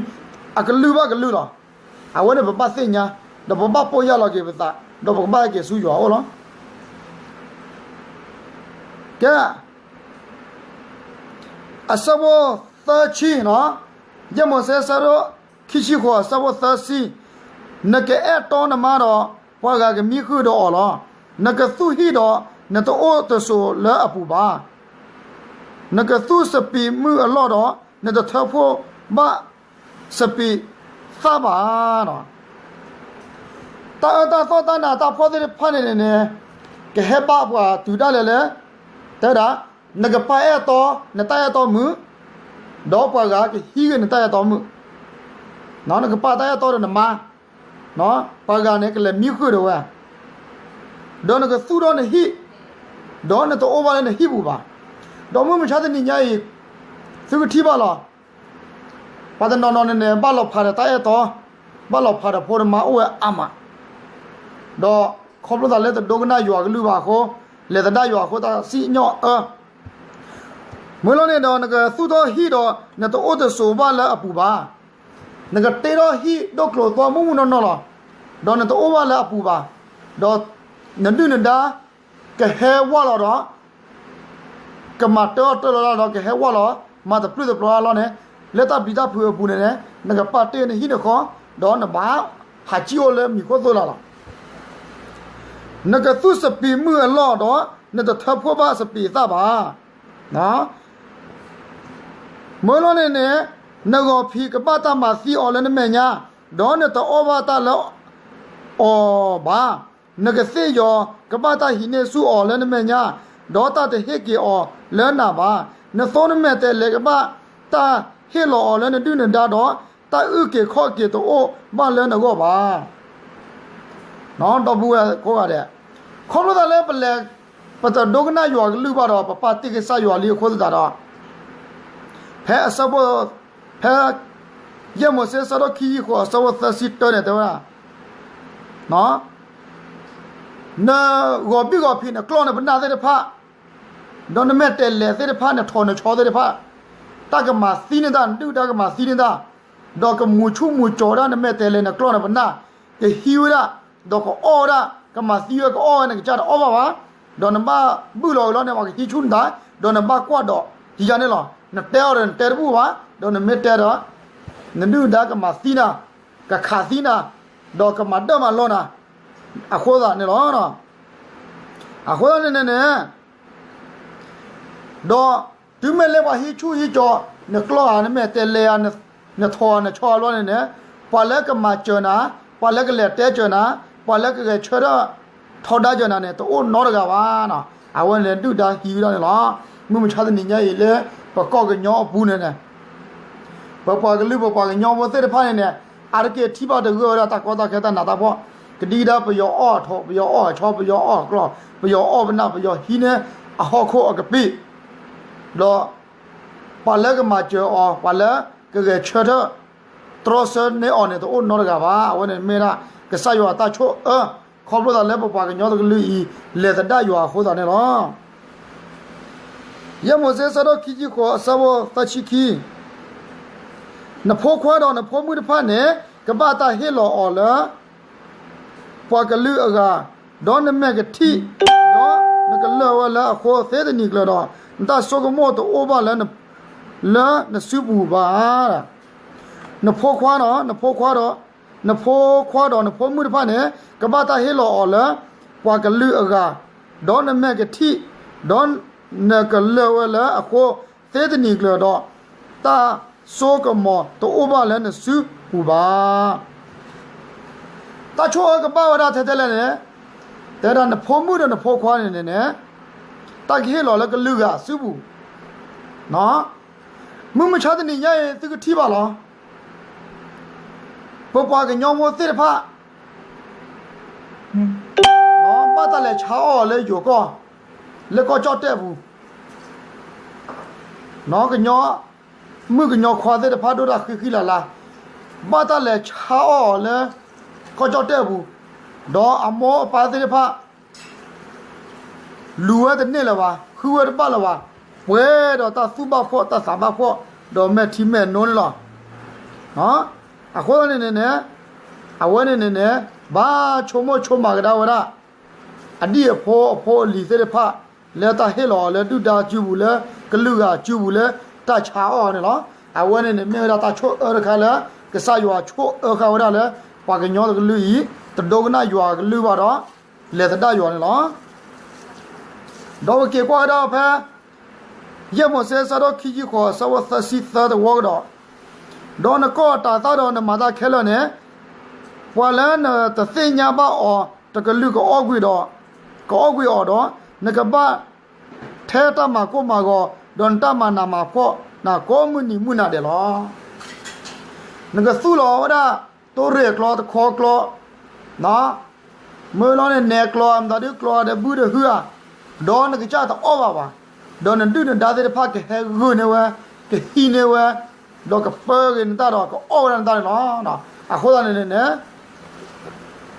အကလုာ်ဘၣ်ကလုာ်လီၤ. အဝဲန့ၣ်ပဘၣ်သ့ၣ်ညါ, ဒီးပဘၣ်ပိာ်ယၢ်လီၤက့ၤပသး, ဒီးပကဘၣ်ဟဲက့ၤဆူယွၤအအိၣ်လီၤ. ကဲ, အဆၢဖိသၢဆံ, ယဲၢ်မိၤၡ့ဆၢဒိၣ်ခံဆံဃိး အဆၢဖိသၢဆံ, နကအဲၣ်တီနမါဒီး, ပှၤဂၤကမံဃုာ်ဒီးအီၤလီၤ. နကသူၣ်ဟံၣ်ဒီး နတအိၣ်တဆိးလၢအပူၤဘၣ်. နကသူၣ်စပံးမုၢ်အလီၢ်ဒီး နတထၢဖှိၣ်ဘၣ်စပံးသၣ်ဘၣ်. တၢ်အၢတၢ်သီၣ်တၢ်နးတၢ်ဖှီၣ်သ့ၣ်တဖၣ်န့ၣ်န့ၣ်န့ၣ် ကဟဲဘၣ်ပှၤတုၤဒၣ်လဲာ်လဲၣ်. တဲဝဲဒၣ် နကပာ်အဲၣ်တီ နတၢ်အဲၣ်တီမုာ်, ဒီးပှၤဂၤကဟံးဂ့ၤနတၢ်အဲၣ်တီမုာ်. နကပာ်တၢ်အဲၣ်တီဒီးနမါ, ပှၤဂၤန့ၣ်ကလဲၤမံဃုာ်ဒီးဝဲ, ဒီးနကသူၣ်ထီၣ်နဟံၣ်, ဒီးနတအိၣ်ဘၣ်လၢနဟံၣ်ပူၤဘၣ်. ဒီးမုၢ်မဆါတနံၤညါအံၤ သုကထံၣ်ဘၣ်လီၤ. ပှၤတနီၤနီၤန့ၣ်န့ၣ် ဘၣ်လီၤဖးဒီးတၢ်အဲၣ်တီ, ဘၣ်လီၤဖးဒီးဖိဒီးမါအိၣ်ဝဲအါမး, ဒီးခီဖျိသးလၢတဒိကနၣ်ယွၤကလုၢ်ဘၣ်အဃိ, လဲၤသဒၣ်ယွၤအဃိ တၢ်စံၣ်ညီၣ်အၢ မ့ၢ်လီၤန့ၣ်ဒီး နကသူၣ်ထီၣ်ဟံၣ်ဒီး နတအိၣ်တဆိးဘၣ်လၢအပူၤဘၣ်. နကတ့ထီၣ်ဟံၣ်ဒိၣ်ကျိၤသွီမုၢ်မုၢ်နီၢ်နီၢ်လီၤ. ဒီးနတအိၣ်ဘၣ်လၢအပူၤဘၣ်. ဒီးနဒုၣ်နဒါ ကဟဲဝၢ်လီၤဒီး ကမၤတၢ်အီၣ်တၢ်လီၤလၢဒီး ကဟဲဝၢ်လီၤ မၤတပျုၢ်တပျီၤအလီၢ်န့ၣ်, လၢတၢ်ပျံၤတၢ်ဖုးအပူၤန့ၣ်န့ၣ် နကပာ်တ့ၢ်နဟံၣ်နဃီ, ဒီးနဘၣ်ဟးစံၣ်အိၣ်လၢမံၤခိၣ်သိလၢ်လီၤ. နကသူၣ်စပံးမုၢ်အလီၢ်ဒီး နတထၢဖှိၣ်ဘၣ်စပံးသၣ်ဘၣ်. မ့ၢ်လီၤန့ၣ်န့ၣ်, နဂီၤဖံးကဘၣ်တၢ်မၤသံအီၤလၢနမဲာ်ညါ, ဒီးနတအီၣ်ဘၣ်တၢ်လၢအီၤဘၣ်. နကသ့ၣ်ယီၤကဘၣ်တၢ်ဟံးန့ၢ်ဆူၣ်အီၤလၢနမဲာ်ညါ, ဒီးတၢ်တဟ့ၣ်က့ၤအီၤလၢနၤဘၣ်. နသိနမဲာ်တဲးလဲးကဘၣ်တၢ်ဟ့ၣ်လီၤအီၤလၢနဒုၣ်နဒါဒီး, တၢ်အုၣ်က့ၤခီၣ်က့ၤတအိၣ်ဘၣ်လၢနဂီၢ်ဘၣ်. ဒီပုၢ်ဝဲၢ်ကိးဂၤဒဲး, ခီဖျိသးလၢပလဲၤ, ပတဒိကနၣ်ယွၤကလုၢ်ဘၣ်ဒီး ပပာ်တ့ၢ်ကစၢ်ယွၤလံအဃိသတးဒီး, ဖဲအဆၢဖိ, ဖဲ, ယဲၢ်မိၤၡ့ဆၢဒိၣ်ခံဆံဃိးအဆၢဖိသၢဆံတၢန့ၣ်တဲဝဲဒၣ်, နဂီၤဘံၣ်ဂီၤဖံးနကျီၢ်နပနၢ်သ့ၣ်တဖၣ်, ဒီးနမဲာ်တဲးလဲးသ့ၣ်တဖၣ် နထိးနဆီသ့ၣ်တဖၣ်, တၢ်ကမၤသံန့ၢ်တၢ် နဒုၣ်ဒါကမၤသံန့ၢ်တၢ်, ဒီးကမူၤဆူၣ်မူၤကၠီၤဝဲဒၣ်နမဲာ်တဲးလဲးနကျီၢ်နပနၢ်, ကဟံးဝဲဒၣ်, ဒီးကအီၣ်ဝဲဒၣ်, ကမၤသံဝဲကအီၣ်ဝဲ နကစၢ်တအီၣ်ဘၣ်ဘၣ်, ဒီးနဘၣ်ဘုၣ်လီၤအုးလီၤန့ၣ် ပှၤကဟံးဆူၣ်နတၢ်, ဒီးနဘၣ်ကွၢ်ဒီး, ယယၤန့ၣ်လီၤ, နတဲအီၤဒီးနတဲတဘူၣ်ဘၣ်, ဒီးနမ့ၢ်တဲဒီး, နဒုၣ်နဒါကမၤသံနၤ, ကခးသံနၤ, ဒီးကမၤဒၢၣ်မၤလီၤနၤ, အဃိသတးန့ၣ်လီၤ. အဃိသတးန့ၣ်န့ၣ်န့ၣ် ဒီးတုၤမ့ၢ်လၢပှၤဟံးဆူၣ်ဟံးကၠီၤ, နကျီၢ်ဧါ, နမဲာ်တဲးလဲးဧါ, နထိးဧါ, နဆီအလီၢ်န့ၣ်န့ၣ်, ပှၤလၢကမၤစၢၤနၤ, ပှၤလၢကလဲၤတဲစၢၤနၤ, ပှၤလၢကဂဲၤဆၢထၢၣ်ထီဒါစၢၤနၤန့ၣ် တအိၣ်နီတဂၤဘၣ်. အဝဲန့ၣ်ဒုၣ်ဒါဟံးဝဲဒၣ်န့ၣ်လီၤ. မုၢ်မဆါတနံၤညါအံၤလၢ ပကီၢ်ကညီအပူၤန့ၣ်န့ၣ် ပပှၤကလုာ်ပပှၤကညီဖိသ့ၣ်တဖၣ်န့ၣ်န့ၣ်, အါတက့ၢ်ထံၣ်ဘၣ်တဂၢၢ်ဝဲဒၣ်တၢ်ကီတၢ်ခဲတၢ်နးတၢ်ဖှီၣ်, ကဒံကဒါပယီၤအီၣ်အထိး, ပယီၤအီၣ်အဆီ, ပယီၤအီၣ်အကျီၢ်, ပယီၤအီၣ်ပနၢ်, ပယီၤဟံးန့ၢ်အဟီၣ်ခိၣ်အကပ့ၢ်, ဒီးပှၤလၢကမၤစၢၤအီၤ, ပှၤလၢကဂဲၤဆၢထၢၣ်တြီဆၢန့ၢ်အီၤန့ၣ် တအိၣ်နီတဂၤဘၣ်. အဝဲန့ၣ်မ့ၢ်ဒၣ်ကစၢ်ယွၤတၢ်ဆိၣ်အၢ, ခီဖျိသးလၢပပှၤကညီတကလုာ်အံၤ လဲၤသဒၣ်ယွၤအဃိသတးန့ၣ်လီၤ. ယဲၢ်မိၤၡ့ဆၢဒိၣ်ခံဆံဃိးအဆၢဖိသၢဆံခံ, နဖိခွါဒီးနဖိမုၣ်တဖၣ်န့ၣ် ကဘၣ်တၢ်ဟ့ၣ်လီၤအီၤလၢ ပှၤကလုာ်အဂၤ, ဒီးနမဲာ်ကထံၣ်, ဒီးနကလၢာ်ဝဲလၢအဃိသ့တနံၤကျၢၤဒီး, နတၢ်ဆိကမိၣ်တအိၣ်ဘၣ်လၢနစုပူၤဘၣ်. နဖိခွါဒီး, နဖိခွါဒီး, နဖိခွါဒီးနဖိမုၣ်တဖၣ်န့ၣ် ကဘၣ်တၢ်ဟ့ၣ်လီၤအီၤလၢ ပှၤကလုာ်အဂၤ, ဒီးနမဲာ်ကထံၣ်, ဒီးနကလၢာ်ဝဲလၢအဃိသ့တနံၤကျၢၤဒီး, တၢ်စိကမီၤတအိၣ်ဘၣ်လၢနစုပူၤဘၣ်. တၢ်ဆိၣ်အၢကဘၣ်ဝဲဒၣ်ထဲထဲလဲၣ်န့ၣ်, တဲဒၣ်နဖိမုၣ်ဒီးနဖိခွါန့ၣ်န့ၣ်န့ၣ်, တၢ်ကဟ့ၣ်လီၤလၢကလုာ်ဂၤစုပူၤ. မုၢ်မဆါတနံၤညါအံၤ သုကထံၣ်ဘၣ်လီၤ. ပပှၤကညီဖိသ့ၣ်တဖၣ် ဘၣ်တၢ်လဲၤဆါအီၣ်အီၤလၢယိၤကီၢ်, လၢကီၢ်ကၠီၣ်တဲၣ်ပူၤ, ကညီ, မုၣ်ကညီခွါသ့ၣ်တဖၣ်ဒိၣ်တၢ်ဃံဃံလၤလၤ, ဘၣ်တၢ်လဲၤဆါအီၣ်အီၤလၢ ကီၢ်ကၠီၣ်တဲၣ်ပူၤ, ဒီးအမိၢ်အပၢ်သ့ၣ်တဖၣ် လူၤဝဲတန့ၢ်လၢၤဘၣ်, ဃုဝဲတဘၣ်လၢၤဘၣ်, ပှဲၤဒီးတၢ်သူၣ်ဘၣ်ဖှီၣ်တၢ်သးဘၣ်ဖှီၣ်, ဒီးမဲာ်ထံမဲာ်နိန့ၣ်လီၤ. အဃိန့ၣ်န့ၣ်န့ၣ်, အဝဲန့ၣ်န့ၣ်န့ၣ်, ဘၣ်ဆိကမိၣ်ဆိကမးကဒါဝဲဒၣ် အဒံၣ်အဖိအဖိအလံၤသ့ၣ်တဖၣ်, လၢတၢ်ဟ့ၣ်လီၤအီၤလၢဒုၣ်ဒါစုပူၤလၢ ကလုာ်ဂၤစုပူၤလၢတၢ်ဆါအီၣ်န့ၣ်လီၤ. အဝဲန့ၣ်န့ၣ်မ့ၢ်ဝဲဒၣ်တၢ်ဆိၣ်အၢတခါလၢ ကစၢ်ယွၤဆိၣ်အၢဃာ်ဝဲဒၣ်လၢ ပှၤကညီတကလုာ်အံၤ တဒိကနၣ်ယွၤကလုာ်ဘၣ်ဒီး လဲၤသဒၣ်ယွၤန့ၣ်လီၤ. ဒီးပက့ၤကွၢ်ကဒါဖဲ ယဲၢ်မိၤၡ့ အဆၢဒိၣ်ခံဆံဃိး အဆၢဖိသၢဆံသၢတဝီကဒီး, ဒီးနကီၢ်အတၤသၣ်ဒီးနမၤတၢ်ခဲလၢာ်န့ၣ်, ပှၤလၢနတသ့ၣ်ညါဘၣ်အီၤတကလုာ်ကအီၣ်ကွံာ်ဒီး, ကအီၣ်ကွံာ်အီၤဒီး, နကဘၣ်ထဲတၢ်မၤကိၢ်မၤဂီၤ, ဒီးနတၢ်မၤနးမၤဖှီၣ်နၤ ကိးမုၢ်နံၤမုၢ်နၤဒဲးလီၤ. နကသူၣ်လီၤဝဲဒၣ် တိရ့ၣ်ကျီတခီကျီ, မ့ၢ်လီၤန့ၣ် နဲကျီဧါ, မတၤဒုကျီဧါ, ဒီးဘုဒီးဟုဧါ, ဒီးနကစၢ်တအီၣ်ဘၣ်ဘၣ်, ဒီးနဒုၣ်နဒါသ့ၣ်တဖၣ်ကဟဲဂုာ်န့ၢ်ဝဲ, ကဟံးန့ၢ်ဝဲ, ဒီးကပၢက့ၤနတၢ်ဒီး ကအီၣ်ဝဲဒၣ်နတၢ်န့ၣ်လီၤ. အဃိသတးန့ၣ်န့ၣ်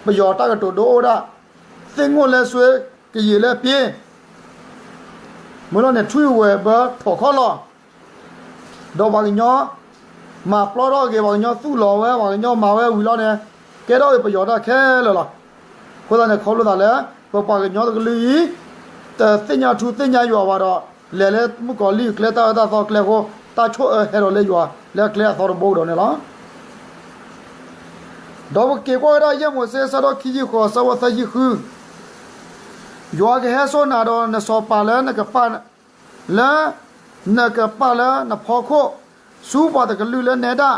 ပယီၤတၢ်ကတိၤဒိအိၣ်ဒၣ်, သ့ၣ်ငိၣ်လၢစွ့, ကယံာ်လၢပ့, မ့ၢ်လီၤန့ၣ် ထွံၣ်ဝဲၤဘၢထိးခီၣ်လီၢ်, ဒီးပှၤကညီမၤပျီထီၣ်က့ၤ, ပှၤကညီသူၣ်လီၤဝဲ, ပှၤကညီမၤဝဲဝံၤလီၤန့ၣ်, ကဲထီၣ်က့ၤပယီၤတၢ်ခဲလၢာ်လီၤ. အဃိသတးန့ၣ် ခီဖျိသးလၢ ပပှၤကညီတကလုာ်အံၤ တသ့ၣ်ညါထူသ့ၣ်ညါယွၤဘၣ်ဒီး, လဲၤလၢမုၣ်ကီၤလံၢ်အကျဲ တၢ်အၢတၢ်သီအကျဲအဃိ, တၢ်ဆိၣ်အၢဟဲဒီးလၢယွၤလၢအကျဲအသီတဘိကဒီးန့ၣ်လီၤ. ဒီးပက့ၤကွၢ်ဝဲဒၣ် ယဲၢ်မိၤၡ့ အဆၢဒိၣ်ခံဆံဃိး အဆၢဖိသၢဆံဃု, ယွၤကဟဲစိာ်နၤဒီးနစီၤပၤလၢနကပာ်, လၢနကပာ်လၢနဖီခိၣ်, ဆူပှၤတကလုာ်လၢနဲဒၣ်,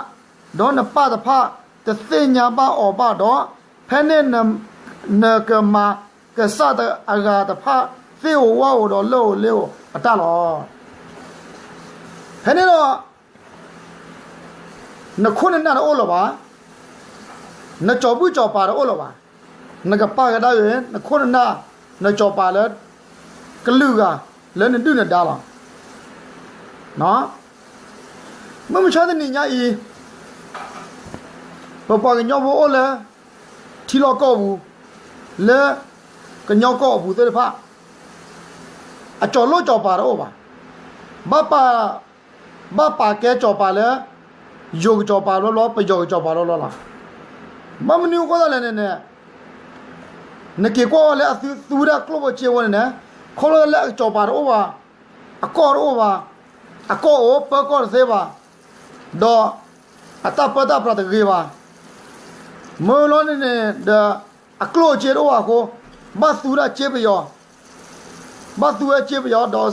ဒီးနပၢ်တဖၣ်တသ့ၣ်ညါဘၣ်အီၤဘၣ်ဒီး, ဖဲန့ၣ်နကမၤကစၢ်အဂၤတဖၣ် သ့ၣ်ဧိၤဝၣ်ဧိၤဒီးလၢၢ်ဧိၤလ့ဧိၤအတၢ်လီၤ. ဖဲန့ၣ်ဒီး နခိၣ်နနၢ်တအိၣ်လၢၤဘၣ်, နစီၤဘူၣ်စီၤပၤတအိၣ်လၢၤဘၣ်, နကပာ်ကဒါက့ၤ နခိၣ်နနၢ်, နစီၤပၤလၢ ကလုာ်ဂၤလၢနဒုၣ်နဒါလီၤ. မုၢ်မဆါတနံၤညါအံၤ, ပပှၤကညီဖိအိၣ်လၢ ထံလီၢ်ကီၢ်ပူၤ, လၢကညီကီၢ်အပူၤသ့ၣ်တဖၣ်, အစီၤလိၣ်စီၤပၤတအိၣ်ဘၣ်, ဘၣ်ပာ်, ဘၣ်ပာ်ကဲစီၤပၤလၢ ယိၤကစီၤပၤဘျီဘျီ, ပယီၤကစီၤပၤဘျီဘျီလီၤ. ဘၣ်မနုၤအဃိသတးလဲၣ်န့ၣ်န့ၣ်, နက့ၤကွၢ်ဝဲလၢအသုသူဝဲဒၣ်ကျိၣ်ဖိစ့ဖိန့ၣ်န့ၣ်, ခီဖျိလၢအစီၤပၤတအိၣ်ဘၣ်, အကီၢ်တအိၣ်ဘၣ်, အကီၢ်အိၣ်ပၢကီၢ်တသ့ဘၣ်, ဒီးအတၢ်ပၢတၢ်ပြးတဂ့ၤဘၣ်, မ့ၢ်လီၤန့ၣ်န့ၣ်ဒီး အကျိၣ်အစ့တအိၣ်ဘၣ်အဃိ, ဘၣ်သူဝဲဒၣ်စ့ပယီၤ, ဘၣ်သူဝဲစ့ပယီၤဒီး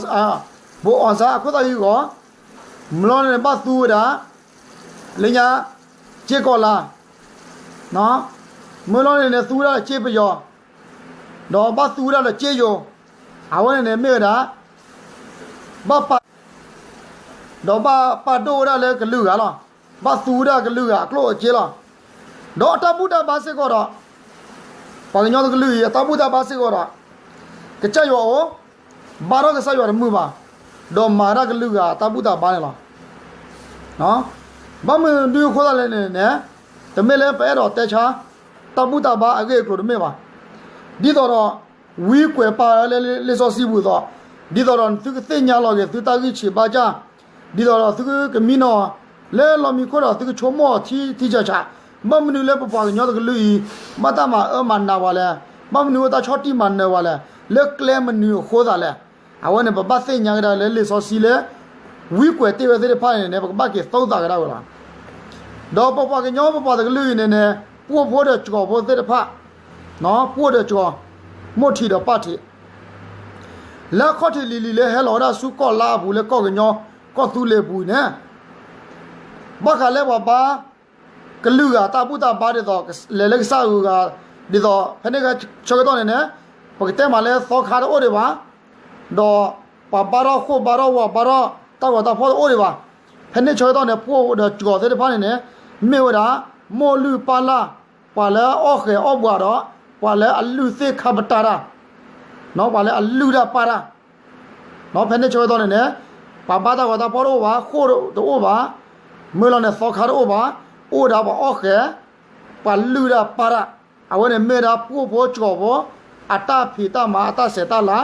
ဘိးအီၣ်စၣ်အခိၣ်သၣ်ဂံၢ်ဂီၤ, မ့ၢ်လီၤန့ၣ်န့ၣ် ဘၣ်သူဝဲဒၣ် လၢညါ စ့ကီၢ်လါ, မ့ၢ်လီၤန့ၣ်န့ၣ် သူဝဲဒၣ်စ့ပယီၤ, ဒီးဘၣ်သူဝဲဒၣ်ဒီးစ့ယိၤ, အဝဲန့ၣ်န့ၣ်မ့ၢ်ဝဲဒၣ် ဘၣ်ပာ် ဒီးဘၣ်ပာ်ဒိၣ်ဝဲဒၣ်လၢကလုာ်ဂၤလီၤ. ဘၣ်သူဝဲဒၣ်ကလုာ်ဂၤအကျိၣ်အစ့လီၤ. ဒီးအတၢ်ဘူၣ်တၢ်ဘါစ့ၢ်ကီးဒီး, ပှၤကညီတကလုာ်အံၤ အတၢ်ဘူၣ်တၢ်ဘါစ့ၢ်ကီးဒီး, ကစၢ်ယွၤအိၣ်, ဘါထီၣ်ကစၢ်ယွၤတမုာ်ဘၣ်, ဒီးမၤဒၣ်ကလုာ်ဂၤအတၢ်ဘူၣ်တၢ်ဘါန့ၣ်လီၤ. ဘၣ်မနုၤအဃိသတးလဲၣ်န့ၣ်န့ၣ်, တမ့ၢ်လၢပအဲၣ်ဒိးတဲဆါ တၢ်ဘူၣ်တၢ်ဘါအဂ့ၢ်အကျိၤတမ့ၢ်ဘၣ်. ဒ်သိးဒီး ဝံကွဲးပာ်လၢလံာ်စီဆှံပူၤအသိး, ဒ်သိးဒီးသုကသ့ၣ်ညါလီၤက့ၤသုတၢ်ဂံၢ်ဆံးဘါစၢ်, ဒ်သိးဒီးသုကမံနီၤ လၢလီၢ်မံခိၣ်ဒီးသုကဆိကမိၣ်ထံထံဆးဆး, ဘၣ်မနုၤလၢပပှၤကညီတကလုာ်အံၤ ဘၣ်တၢ်မၤအၢမၤနးပှၤလဲၣ်, ဘၣ်မနုၤအတၢ်ဆီၣ်တံၢ်မၤနၢၤပှၤလဲၣ်, လၢကျဲမနုၤအဃိသးလဲၣ်. အဝဲန့ၣ် ပဘၣ်သ့ၣ်ညါကဒါလၢလံာ်စီဆှံလၢ ဝံကွဲးတ့ၢ်ဝဲသ့ၣ်တဖၣ်န့ၣ်န့ၣ် ပကဘၣ်က့ၤသိသးကဒါဝဲလီၤ. ဒီးပပှၤကညီပပှၤတကလုာ်အံၤန့ၣ်န့ၣ် ပှိၢ်ဖိဒီးစှီၤဖိသ့ၣ်တဖၣ်, ပှိၢ်ဒီးစှီၤ, မိၢ်ထံးဒီးပၢ်ထံး, လၢအခီၣ်ထံးလံၤလံၤလၢဟဲလီၤဝဲဒၣ်ဆူကီၢ်လါအပူၤလၢကီၢ်ကညီကီၢ်သူလ့ၤအပူၤအံၤန့ၣ်, ဘၣ်ဃးလၢပှၤဘါ ကလုာ်ဂၤတၢ်ဘူၣ်တၢ်ဘါဒ်သိး လဲၤလၢကစၢ်အဂုၤအဂၤ, ဒ်သိးဖဲန့ၣ်ဆၢကတီၢ်န့ၣ်န့ၣ်, ပကတဲမးလၢသီခါတအိၣ်ဒံးဘၣ်, ဒီးပှၤဘါထီၣ်ဃိၣ်ဘါထီၣ်ဝီၤဘါထီၣ်တၢ်ဂီၤတၢ်ဖီၣ်တအိၣ်ဒံးဘၣ်. ဖဲန့ၣ်ဆၢကတီၢ်န့ၣ် ပှိၢ်ဒီးစှီၤသ့ၣ်တဖၣ်န့ၣ်န့ၣ်, မ့ၢ်ဝဲဒၣ် မိၢ်လုၢ်ပၢ်လၢ်, ပှၤလၢအအီၣ်ဃဲၤအီၣ်ဘှးဒီး ပှၤလၢအလုၢ်သ့ၣ်ခါပတာ်တၢ်, ပှၤလၢအလုၢ်တၢ်ပာ်တၢ် ဖဲန့ၣ်ဆၢကတီၢ်န့ၣ်န့ၣ်, ပှၤဘါတၢ်ဂီၤတၢ်ဖီၣ်တအိၣ်ဘၣ်, ဃိၣ်တအိၣ်ဘၣ်, မ့ၢ်လီၤန့ၣ်သီခါတအိၣ်ဘၣ်, အိၣ်ဝဲဒၣ်ပှၤအီၣ်ဃဲၤ, ပှၤလုၢ်တၢ်ပာ်တၢ်, အဝဲန့ၣ်မ့ၢ်ဝဲဒၣ်ပှိၢ်ဖိစှီၤဖိ အတၢ်ဖံးတၢ်မၤအတၢ်ဆဲးတၢ်လၤ,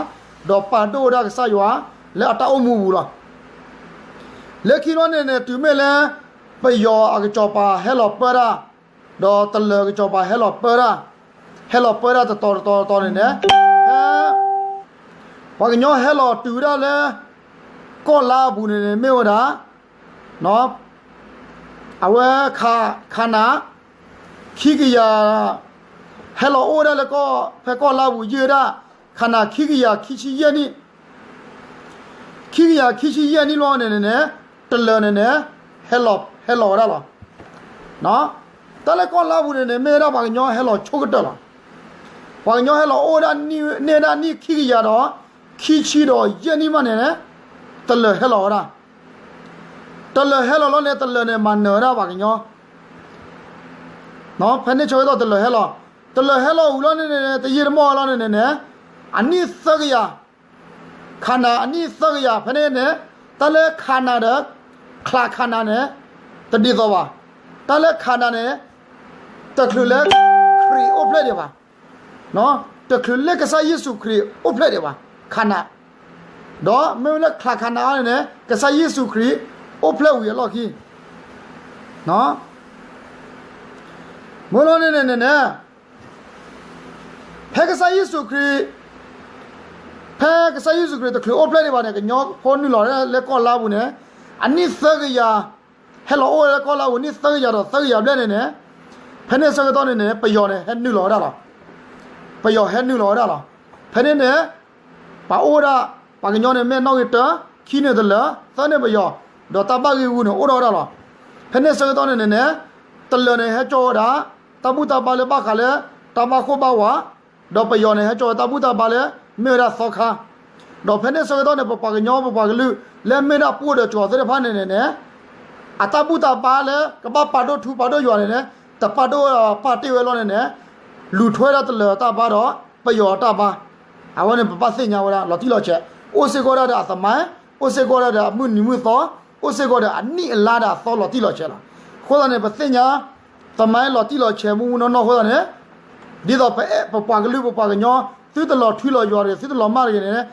ဒီးပာ်ဒိၣ်ဝဲဒၣ်ကစၢ်ယွၤ လၢအတၢ်အိၣ်မူပူၤလီၤ. လၢခံလီၤန့ၣ်န့ၣ် တုၤမ့ၢ်လၢ ပယီၤအကစီၤပၤဟဲလီၤပၢတၢ်, ဒီးတလၢၤကစီၤပၤဟဲလီၤပၢတၢ်, ဟဲလီၤပၢတၢ်တတီၤတတီၤတတီၤန့ၣ်န့ၣ်, ဖဲ ပှၤကညီဟဲလီၤတုၤဝဲဒၣ်လၢ ကီၢ်လါအပူၤန့ၣ်န့ၣ် မ့ၢ်ဝဲဒၣ် အဝဲ ခါနၤ ခံကယၤ ဟဲလီၤအိၣ်ဝဲဒၣ်လၢကီၢ် ဖဲကီၢ်လါပူၤယံာ်ဝဲဒၣ် ခါနၤ ခံကယၤခံဆံယဲၢ်နံၣ် ခံကယၤခံဆံယဲၢ်နံၣ်လီၤန့ၣ်န့ၣ်န့ၣ် တလၢာ်န့ၣ်န့ၣ် ဟဲလီၤ ဟဲလီၤဝဲဒၣ်လီၤ. တၢ်လၢကီၢ်လါပူၤန့ၣ်န့ၣ် မ့ၢ်ဝဲဒၣ်ပှၤကညီဟဲလီၤဆိကတၢၢ်လီၤ. ပှၤကညီဟဲလီၤအိၣ်ဝဲဒၣ်န့ၢ်ဝဲဒၣ်နံၣ်ခံကယၤဒီး ခံဆံဒီးယဲၢ်နံၣ်မးန့ၣ်န့ၣ် တလၢာ်ဟဲလီၤဝဲဒၣ်. တလၢာ်ဟဲလီၤလီၤန့ၣ် တလၢာ်န့ၣ် မၤနၢၤဝဲဒၣ်ပှၤကညီ ဖဲန့ၣ်ဆၢကတီၢ်တလၢာ်ဟဲလီၤ, တလၢာ်ဟဲလီၤဝံၤလီၤန့ၣ်န့ၣ် တယံာ်တမီၢ်လီၤန့ၣ်န့ၣ်န့ၣ် အနံၣ်သၢကယၤ, ခးနၤအနံၣ်သၢကယၤ ဖဲန့ၣ်န့ၣ် တၢ်လၢခးနၤဒီး ချးခးနၤန့ၣ် တဒ်သိးဘၣ်. တၢ်လၢခးနၤန့ၣ် တချုးလၢ ခရံာ်အိၣ်ဖျဲၣ်ဒံးဘၣ်. တချုးလၢကစၢ်ယ့ၣ်ၡူးခရံာ်အိၣ်ဖျဲၣ်ဒံးဘၣ် ခးနၤ, ဒီးမ့ၢ်လၢချးခးနၤအံၤန့ၣ်န့ၣ် ကစၢ်ယ့ၣ်ၡူးခရံာ်အိၣ်ဖျဲၣ်ဝံၤအလီၢ်ခံ မ့ၢ်လီၤန့ၣ်န့ၣ်န့ၣ်န့ၣ် ဖဲကစၢ်ယ့ၣ်ၡူးခရံာ်, ဖဲကစၢ်ယ့ၣ်ၡူးခရံာ်တချုးအိၣ်ဖျဲၣ်ဒံးဘၣ်န့ၣ် ကညီဖိနုာ်လီၤလၢကီၢ်လါပူၤန့ၣ် အနံၣ်သၢကယၤ, ဟဲလီၤအိၣ်လၢကီၢ်လါပူၤ နံၣ်သၢကယၤဒီးသၢကယၤဘျဲၣ်န့ၣ်န့ၣ်, ဖဲန့ၣ်ဆၢကတီၢ်န့ၣ်န့ၣ် ပယီၤန့ၣ် ဟဲနုာ်လီၤဝဲဒၣ်လီၤ. ပယီၤဟဲနုာ်လီၤဝဲဒၣ်လီၤ. ဖဲန့ၣ်န့ၣ် ပှၤအိၣ်ဝဲဒၣ်, ပှၤကညီန့ၣ်မ့ၢ်နီၣ်ဂံၢ်တၢ, ခံန့ၣ်တလၢာ်, သၢန့ၣ်ပယီၤ, ဒီးတၢ်ဘၣ်ဂ့ၢ်ဂူန့ၣ် အိၣ်ထီၣ်ဝဲဒၣ်လီၤ. ဖဲန့ၣ်ဆၢကတီၢ်န့ၣ်န့ၣ်န့ၣ် တလၢာ်န့ၣ် ဟဲကၠီဝဲဒၣ် တၢ်ဘူၣ်တၢ်ဘါလၢဘၣ်ဃးလၢ တၢ်ဘၣ်ခိၣ်ဘၣ်ဝး, ဒီးပယီၤန့ၣ် ဟဲကၠီဝဲတၢ်ဘူၣ်တၢ်ဘါလၢ မ့ၢ်ဝဲဒၣ်သီခါ, ဒီးဖဲန့ၣ်ဆၢကတီၢ်န့ၣ် ပပှၤကညီပပှၤကလုာ် လၢမ့ၢ်ဒၣ်ပှိၢ်ဒီးကၠီၤသ့ၣ်တဖၣ်န့ၣ်န့ၣ်န့ၣ် အတၢ်ဘူၣ်တၢ်ဘါလၢ ကဘၣ်ပာ်ဒိၣ်ထူပာ်ဒိၣ်ယွၤန့ၣ်န့ၣ် တပာ်ဒိၣ်ပာ်တ့ၢ်ဝဲလီၤန့ၣ်န့ၣ် လူၤထွဲဒၣ်တလၢာ်တၢ်ဘါဒီး ပယီၤတၢ်ဘါ, အဝဲန့ၣ် ပဘၣ်သ့ၣ်ညါဝဲဒၣ် လီၤတံၢ်လီၤဆဲး, အိၣ်စ့ၢ်ကီးဒၣ်ဒီးအသမိုင်း, အိၣ်စ့ၢ်ကီးဒၣ်ဒီးအမုၢ်နံၤမုၢ်သီ, အိၣ်စ့ၢ်ကီးဒီးအနံၣ်အလါဒီးအသီလီၤတံၢ်လီၤဆဲးလီၤ. အဃိသတးန့ၣ် ပသ့ၣ်ညါ သမိုင်းလီၤတံၢ်လီၤဆဲးမူမူနီၢ်နီၢ်အဃိသတးန့ၣ် ဒ်သိးပအဲၣ်ပပှၤကလုာ်ပပှၤကညီ သုတလီၤထွံလီၤယွၤတဂ့ၤ, သုတလီၤမၢ်တဂ့ၤန့ၣ်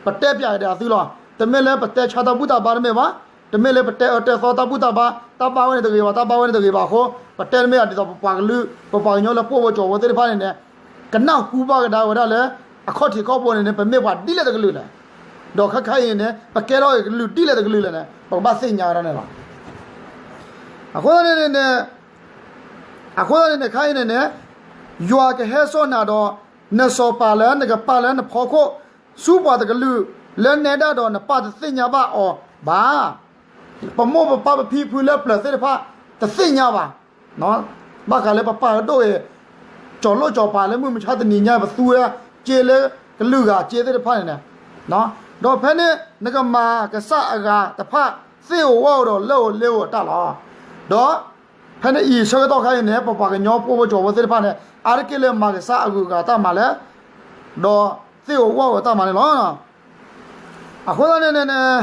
ပတဲပၠးကဒီးသုလီၤ. တမ့ၢ်လၢပတဲဆါတၢ်ဘူၣ်တၢ်ဘါတမ့ၢ်ဘၣ်, တမ့ၢ်လၢပတဲအၢတဲသီတၢ်ဘူၣ်တၢ်ဘါ, တၢ်ဘၣ်ဝဲန့ၣ်တဂ့ၤဘၣ်, တၢ်ဘၣ်ဝဲန့ၣ်တဂ့ၤဘၣ်အဃိ ပတဲတမ့ၢ်ဒ်သိးပပှၤကလုာ် ပပှၤကညီလၢပှိၢ်ဖိကၠီၤဖိသ့ၣ်တဖၣ်န့ၣ်န့ၣ် ကနၢ်ဟူဘၣ်ကဒါဝဲဒၣ်လၢ အခီၣ်ထံးခီၣ်ဘိန့ၣ်န့ၣ် ပမ့ၢ်ပှၤဒ်လဲၣ်တကလုာ်လဲၣ်, ဒီးခဲခါအံၤန့ၣ် ပကဲထီၣ်က့ၤကလုာ်ဒ်လဲၣ်တကလုာ်လဲၣ်န့ၣ် ပကဘၣ်သ့ၣ်ညါဝဲဒၣ်န့ၣ်လီၤ. အဃိသတးန့ၣ်န့ၣ် အဃိသတးန့ၣ်န့ၣ် ခဲအံၤန့ၣ်န့ၣ် ယွၤကဟဲစိာ်နၤဒီး နစီၤပၤလၢနကပာ်လၢနဖီခိၣ် ဆူပှၤတကလုာ် လၢနဲဒၣ်ဒီးနပၢ်တသ့ၣ်ညါဘၣ်အီၤဘၣ်. ပမိၢ်ပပၢ်ပဖံပဖုလၢပျၢၤသ့ၣ်တဖၣ် တသ့ၣ်ညါဘၣ်. ဘၣ်ဃးလၢပပာ်ကဒိၣ်အံၤ ကၠီၤလိၣ်ကၠီၤပၤလၢမုၢ်မဆါတနံၤညါ ပသူဝဲဒၣ်စ့လၢကလုာ်ဂၤစ့သ့ၣ်တဖၣ်န့ၣ်န့ၣ်, ဒီးဖဲန့ၣ် နကမၤကစၢ်အဂၤတဖၣ် သ့ၣ်ဧိၤဝၣ်ဧိၤဒီးလၢဧိၤလ့ဧိၤအတၢ်လီၤ. ဒီးဖဲန့ၣ်အံၤဆၢကတီၢ်ခါအံၤန့ၣ် ပပှၤကညီပှိၢ်ဖိကၠီၤဖိသ့ၣ်တဖၣ်န့ၣ် အါတက့ၢ်လၢမၤကစၢ်အဂုၤအဂၤတၢ်မၤလဲၣ်, ဒီးသ့ၣ်ဧိၤဝၣ်ဧိၤတၢ်မၤန့ၣ်လီၤ. အဃိသတးန့ၣ်န့ၣ်န့ၣ်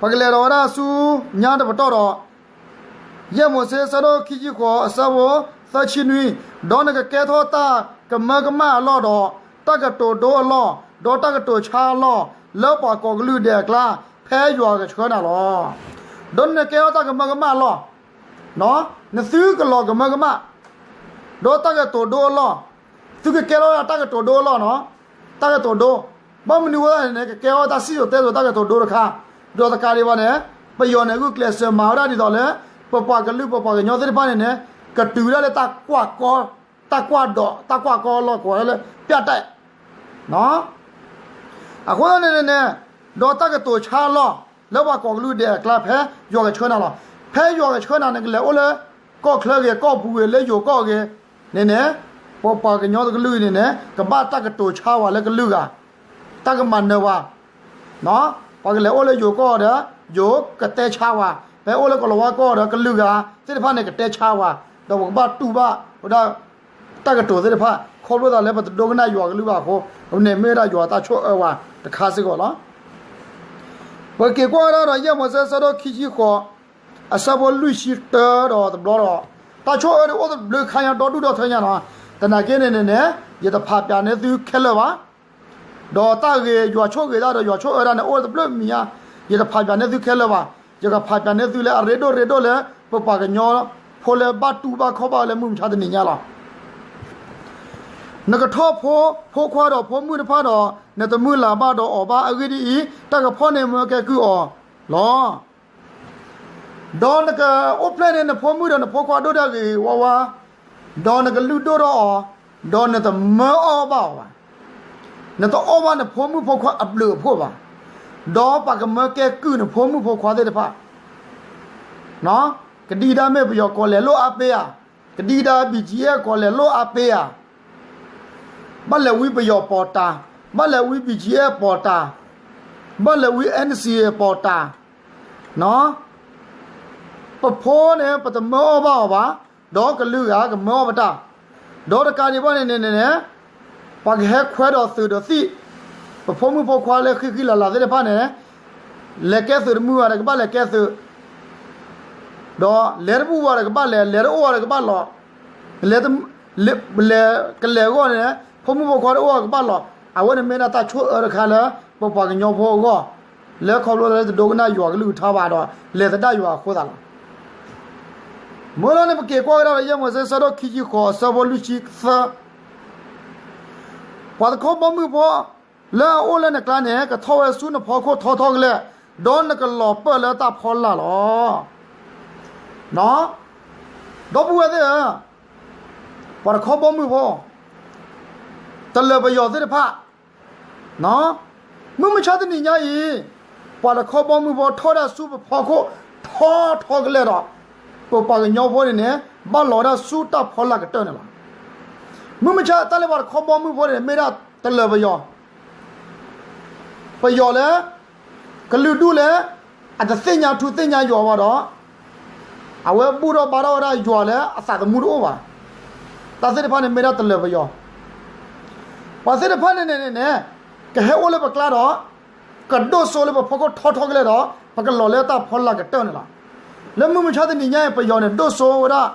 ပကလဲၤဒီးဝဲဒၣ်ဆူညါတပတီၢ်ဒီး ယဲၢ်မိၤၡ့ အဆၢဒိၣ်ခံဆံဃိး အဆၢဖိသၢဆံနွံ, ဒီးနကကဲထီၣ်တၢ်ကမၢကမၣ်အလီၢ်ဒီး တၢ်ကတိၤဒိအလီၢ်, ဒီးတၢ်ကတိၤဆါအလီၢ်, လၢပှၤကိးကလုာ်ဒဲးအကျါ, ဖဲယွၤကဆှၢနၤလီၤ. ဒီးနကကဲထီၣ်တၢ်ကမၢကမၣ်အလီၢ်, နသုကလီၤကမၢကမၣ်, ဒီးတၢ်ကတိၤဒိအလီၢ်, သုကကဲထီၣ်တၢ်ကတိၤဒိအလီၢ်နီၤ, တၢ်ကတိၤဒိ, ဘၣ်မနုၤအဃိသတးန့ၣ်န့ၣ် ကကဲထီၣ်တၢ်စံၣ်စိၤတဲစိၤတၢ်ကတိၤဒိတခါ, ဒီးတကးဒံးဘၣ်န့ၣ် ပယီၤန့ၣ် ဂုာ်ကျဲးစၢးမၤဝဲဒၣ်ဒ်သိးလၢ ပပှၤကလုာ်ပပှၤကညီသ့ၣ်တဖၣ်န့ၣ်န့ၣ် ကတုၤဝဲဒၣ်လၢတၢ်ကွၢ်ကီ, တၢ်ကွၢ်ဒိး, တၢ်ကွၢ်ကီအလီၢ်ကိးဝဲဒၣ်လၢ ပြတိုက် အဃိသတးန့ၣ်န့ၣ်န့ၣ် ဒီးတၢ်ကတိၤဆါအလီၢ် လၢပှၤကိးကလုာ်ဒဲးအကျါ ဖဲယွၤကဆှၢနၤလီၤ. ဖဲယွၤကဆှၢနၤန့ၣ် ကလဲၤအိၣ်လၢကီၢ်ချၢဂ့ၤ ကီၢ်ပူၤဂ့ၤ လၢယိၤကီၢ်ဂ့ၤန့ၣ်န့ၣ် ပပှၤကညီတကလုာ်အံၤန့ၣ်န့ၣ် ကဘၣ်တၢ်ကတိၤဆါဝဲလၢကလုာ်ဂၤ, တၢ်ကမၤနၢၤဝဲ ပှၤကလဲၤအိၣ်လၢယိၤကီၢ်ဒီး ယိၤကတဲဆါဝဲ, ဖဲအိၣ်လၢကီၤလၤဝါကီၢ်ဒီး ကလုာ်ဂၤသ့ၣ်တဖၣ်န့ၣ် ကတဲဆါဝဲ, ဒီးပကဘၣ်တူၢ်ဘၣ်ဝဲဒၣ် တၢ်ကတိၤသ့ၣ်တဖၣ် ခီဖျိသးလၢပတဒိကနၣ်ယွၤကလုၢ်ဘၣ်အဃိ, အဝဲန့ၣ်မ့ၢ်ဝဲဒၣ်ယွၤတၢ်ဆိၣ်အၢဝဲတခါစ့ၢ်ကီးလီၤ. ပက့ၤကွၢ်ဝဲဒၣ်ဒီး ယဲၢ်မိၤၡ့ အဆၢဒိၣ်ခံဆံဃိး အဆၢဖိလွံၢ်ဆံတၢဒီးတဘျီဒီး, တၢ်ဆိၣ်အၢန့ၣ်အိၣ်တဘျုးခါညါ ဒီဒူၣ်ဒီထၢညါနီၤ, သနာ်က့န့ၣ်န့ၣ်န့ၣ် ယတဖးပၠးန့ၢ်သုခဲလၢာ်ဘၣ် ဒီးတၢ်ဂ့ၤ ယွၤဆိၣ်ဂ့ၤတၢ်ဒီး ယွၤဆိၣ်အၢတၢ်န့ၣ် အိၣ်တဘျုးမံၤညါ, ယတဖးပၠးန့ၢ်သုခဲလၢာ်ဘၣ်. ယကဖးပၠးန့ၢ်သုလၢအရ့ဒိၣ်ရ့ဒိၣ်လၢ ပပှၤကညီဖိလၢဘၣ်တူၢ်ဘၣ်ခီၣ်ဘၣ်လၢမုၢ်မဆါတနံၤညါလီၤ. နကထီၣ်ဖိ ဖိခွါဒီးဖိမုၣ်တဖၣ်ဒီး နတမုၢ်လၢ်ဘၣ်ဒီးအီၤဘၣ်. အဂ့ၢ်ဒ်အံၤ, တၢ်ကဖီၣ်န့ၢ်မၢကဲကုၢ်အီၤလီၤ. ဒီးနကအိၣ်ဖျဲၣ်န့ၢ်နဖိမုၣ်ဒီးနဖိခွါဒိၣ်တၢ်ဂ့ၤဂ့ၤဝါဝါ, ဒီးနကလုၢ်ဒိၣ်ထီၣ်အီၤ, ဒီးနတမၢအီၣ်ဘၣ်အီၤဘၣ်. နတအီၣ်ဘၣ်နဖိမုၣ်ဖိခွါအဘျုးအဖှိၣ်ဘၣ်, ဒီးပှၤကမၢကဲကုၢ်နဖိမုၣ်ဖိခွါသ့ၣ်တဖၣ်, ကဒံကဒါမ့ၢ်ပယီၤကိးလဲၤလိၣ်အါပ့ဧါ, ကဒံကဒါ ဘီၣ်ကၠံၣ်အဲၣ် ကိးလဲၤလိၣ်အါပ့ဧါ, ဘၣ်လဲၤဝံပယီၤပိာ်တၢ်, ဘၣ်လဲၤဝံ ဘီၣ်ကၠံၣ်အဲၣ် ပိာ်တၢ်, ဘၣ်လဲၤဝံ အၣ်အၣ်စံၣ် ပိာ်တၢ်, ပဖိန့ၣ် ပတမၢအီၣ်ဘၣ်အီၤဘၣ်, ဒီးကလုာ်ဂၤကမၢအီၣ်ပတၢ်, ဒီးတကးဒံးဘၣ်န့ၣ်န့ၣ်န့ၣ် ပှၤကဟဲခွဲးဒီးသုးဒီးသံၣ်, ပဖိမုၣ်ဖိခွါလၢဃံဃံလၤလၤသ့ၣ်တဖၣ်န့ၣ် လဲၤကဲသုးတမုာ်ဘၣ်ဒီးကဘၣ်လဲၤကဲသုး, ဒီးလဲၤတဘူၣ်ဘၣ်ဒီးကဘၣ်လဲၤ, လဲၤတအိၣ်ဘၣ်ဒီးကဘၣ်လီၤ, လဲၤ, လဲၤကလဲၤအဂီၢ်န့ၣ် ဖိမုၣ်ဖိခွါတအိၣ်ဘၣ်ကဘၣ်လီၤ, အဝဲန့ၣ်မ့ၢ်ဒၣ်တၢ်ဆိၣ်အၢတခါလၢ ပပှၤကညီဖိအဂီၢ်, လၢခီဖျိလၢတဒိကနၣ်ယွၤကလုၢ်ကထါဘၣ်ဒီး လဲၤသဒၣ်ယွၤအဃိသတးလီၤ. မ့ၢ်လီၤန့ၣ် ပက့ၤကွၢ်ကဒါဒီး ယဲၢ်မိၤၡ့ ဆၢဒိၣ်ခံဆံဃိး အဆၢဖိလွံၢ်ဆံသၢ, ပှၤတခီဘီမုၢ်ဖိ လၢအအိၣ်လၢနကျါန့ၣ် ကထီၣ်ဝဲဆူနဖီခိၣ်ထီထီကလဲာ်, ဒီးနကလီၤပၢၢ်လၢတၢ်ဖီလာ်လီၤ. ဒီပုၢ်ဝဲၢ်သ့ၣ်ဧၢ, ပှၤတခီဘီမုၢ်ဖိ တလၢၤပယီၤသ့ၣ်တဖၣ်, မုၢ်မဆါတနံၤညါအံၤ ပှၤတခီဘီမုၢ်ဖိထီၣ်ဒၣ်ဆူပဖီခိၣ်ထီထီကလဲာ်ဒီး ပပှၤကညီဖိန့ၣ်န့ၣ် ဘၣ်လီၤဝဲဒၣ်ဆူတၢ်ဖီလာ်ကတၢၢ်န့ၣ်လီၤ. မုၢ်မဆါတၢ်လၢပှၤတခီဘီမုၢ်ဖိန့ၣ် မ့ၢ်ဒၣ်တလၢၤပယီၤ ပယီၤလၢ ကလုာ်ဒူၣ်လၢ အတသ့ၣ်ညါထူသ့ၣ်ညါယွၤဘၣ်ဒီး အဝဲဘူၣ်ထီၣ်ဘါထီၣ်ဝဲဒၣ်ယွၤလၢအသးသမူတအိၣ်ဘၣ်. တၢ်သ့ၣ်တဖၣ်န့ၣ်မ့ၢ်ဒၣ်တလၢၤပယီၤ. ပှၤသ့ၣ်တဖၣ်န့ၣ်န့ၣ်န့ၣ် ကဟဲအိၣ်လၢပကျါဒီး ကဒိၣ်စိလၢပဖီခိၣ်ထီထီကလဲာ်ဒီး ပကလီၤလၢတၢ်ဖီလာ်ကတၢၢ်န့ၣ်လီၤ. လၢမုၢ်မဆါတနံၤညါအံၤ ပယီၤန့ၣ် ဒိၣ်စိဝဲဒၣ်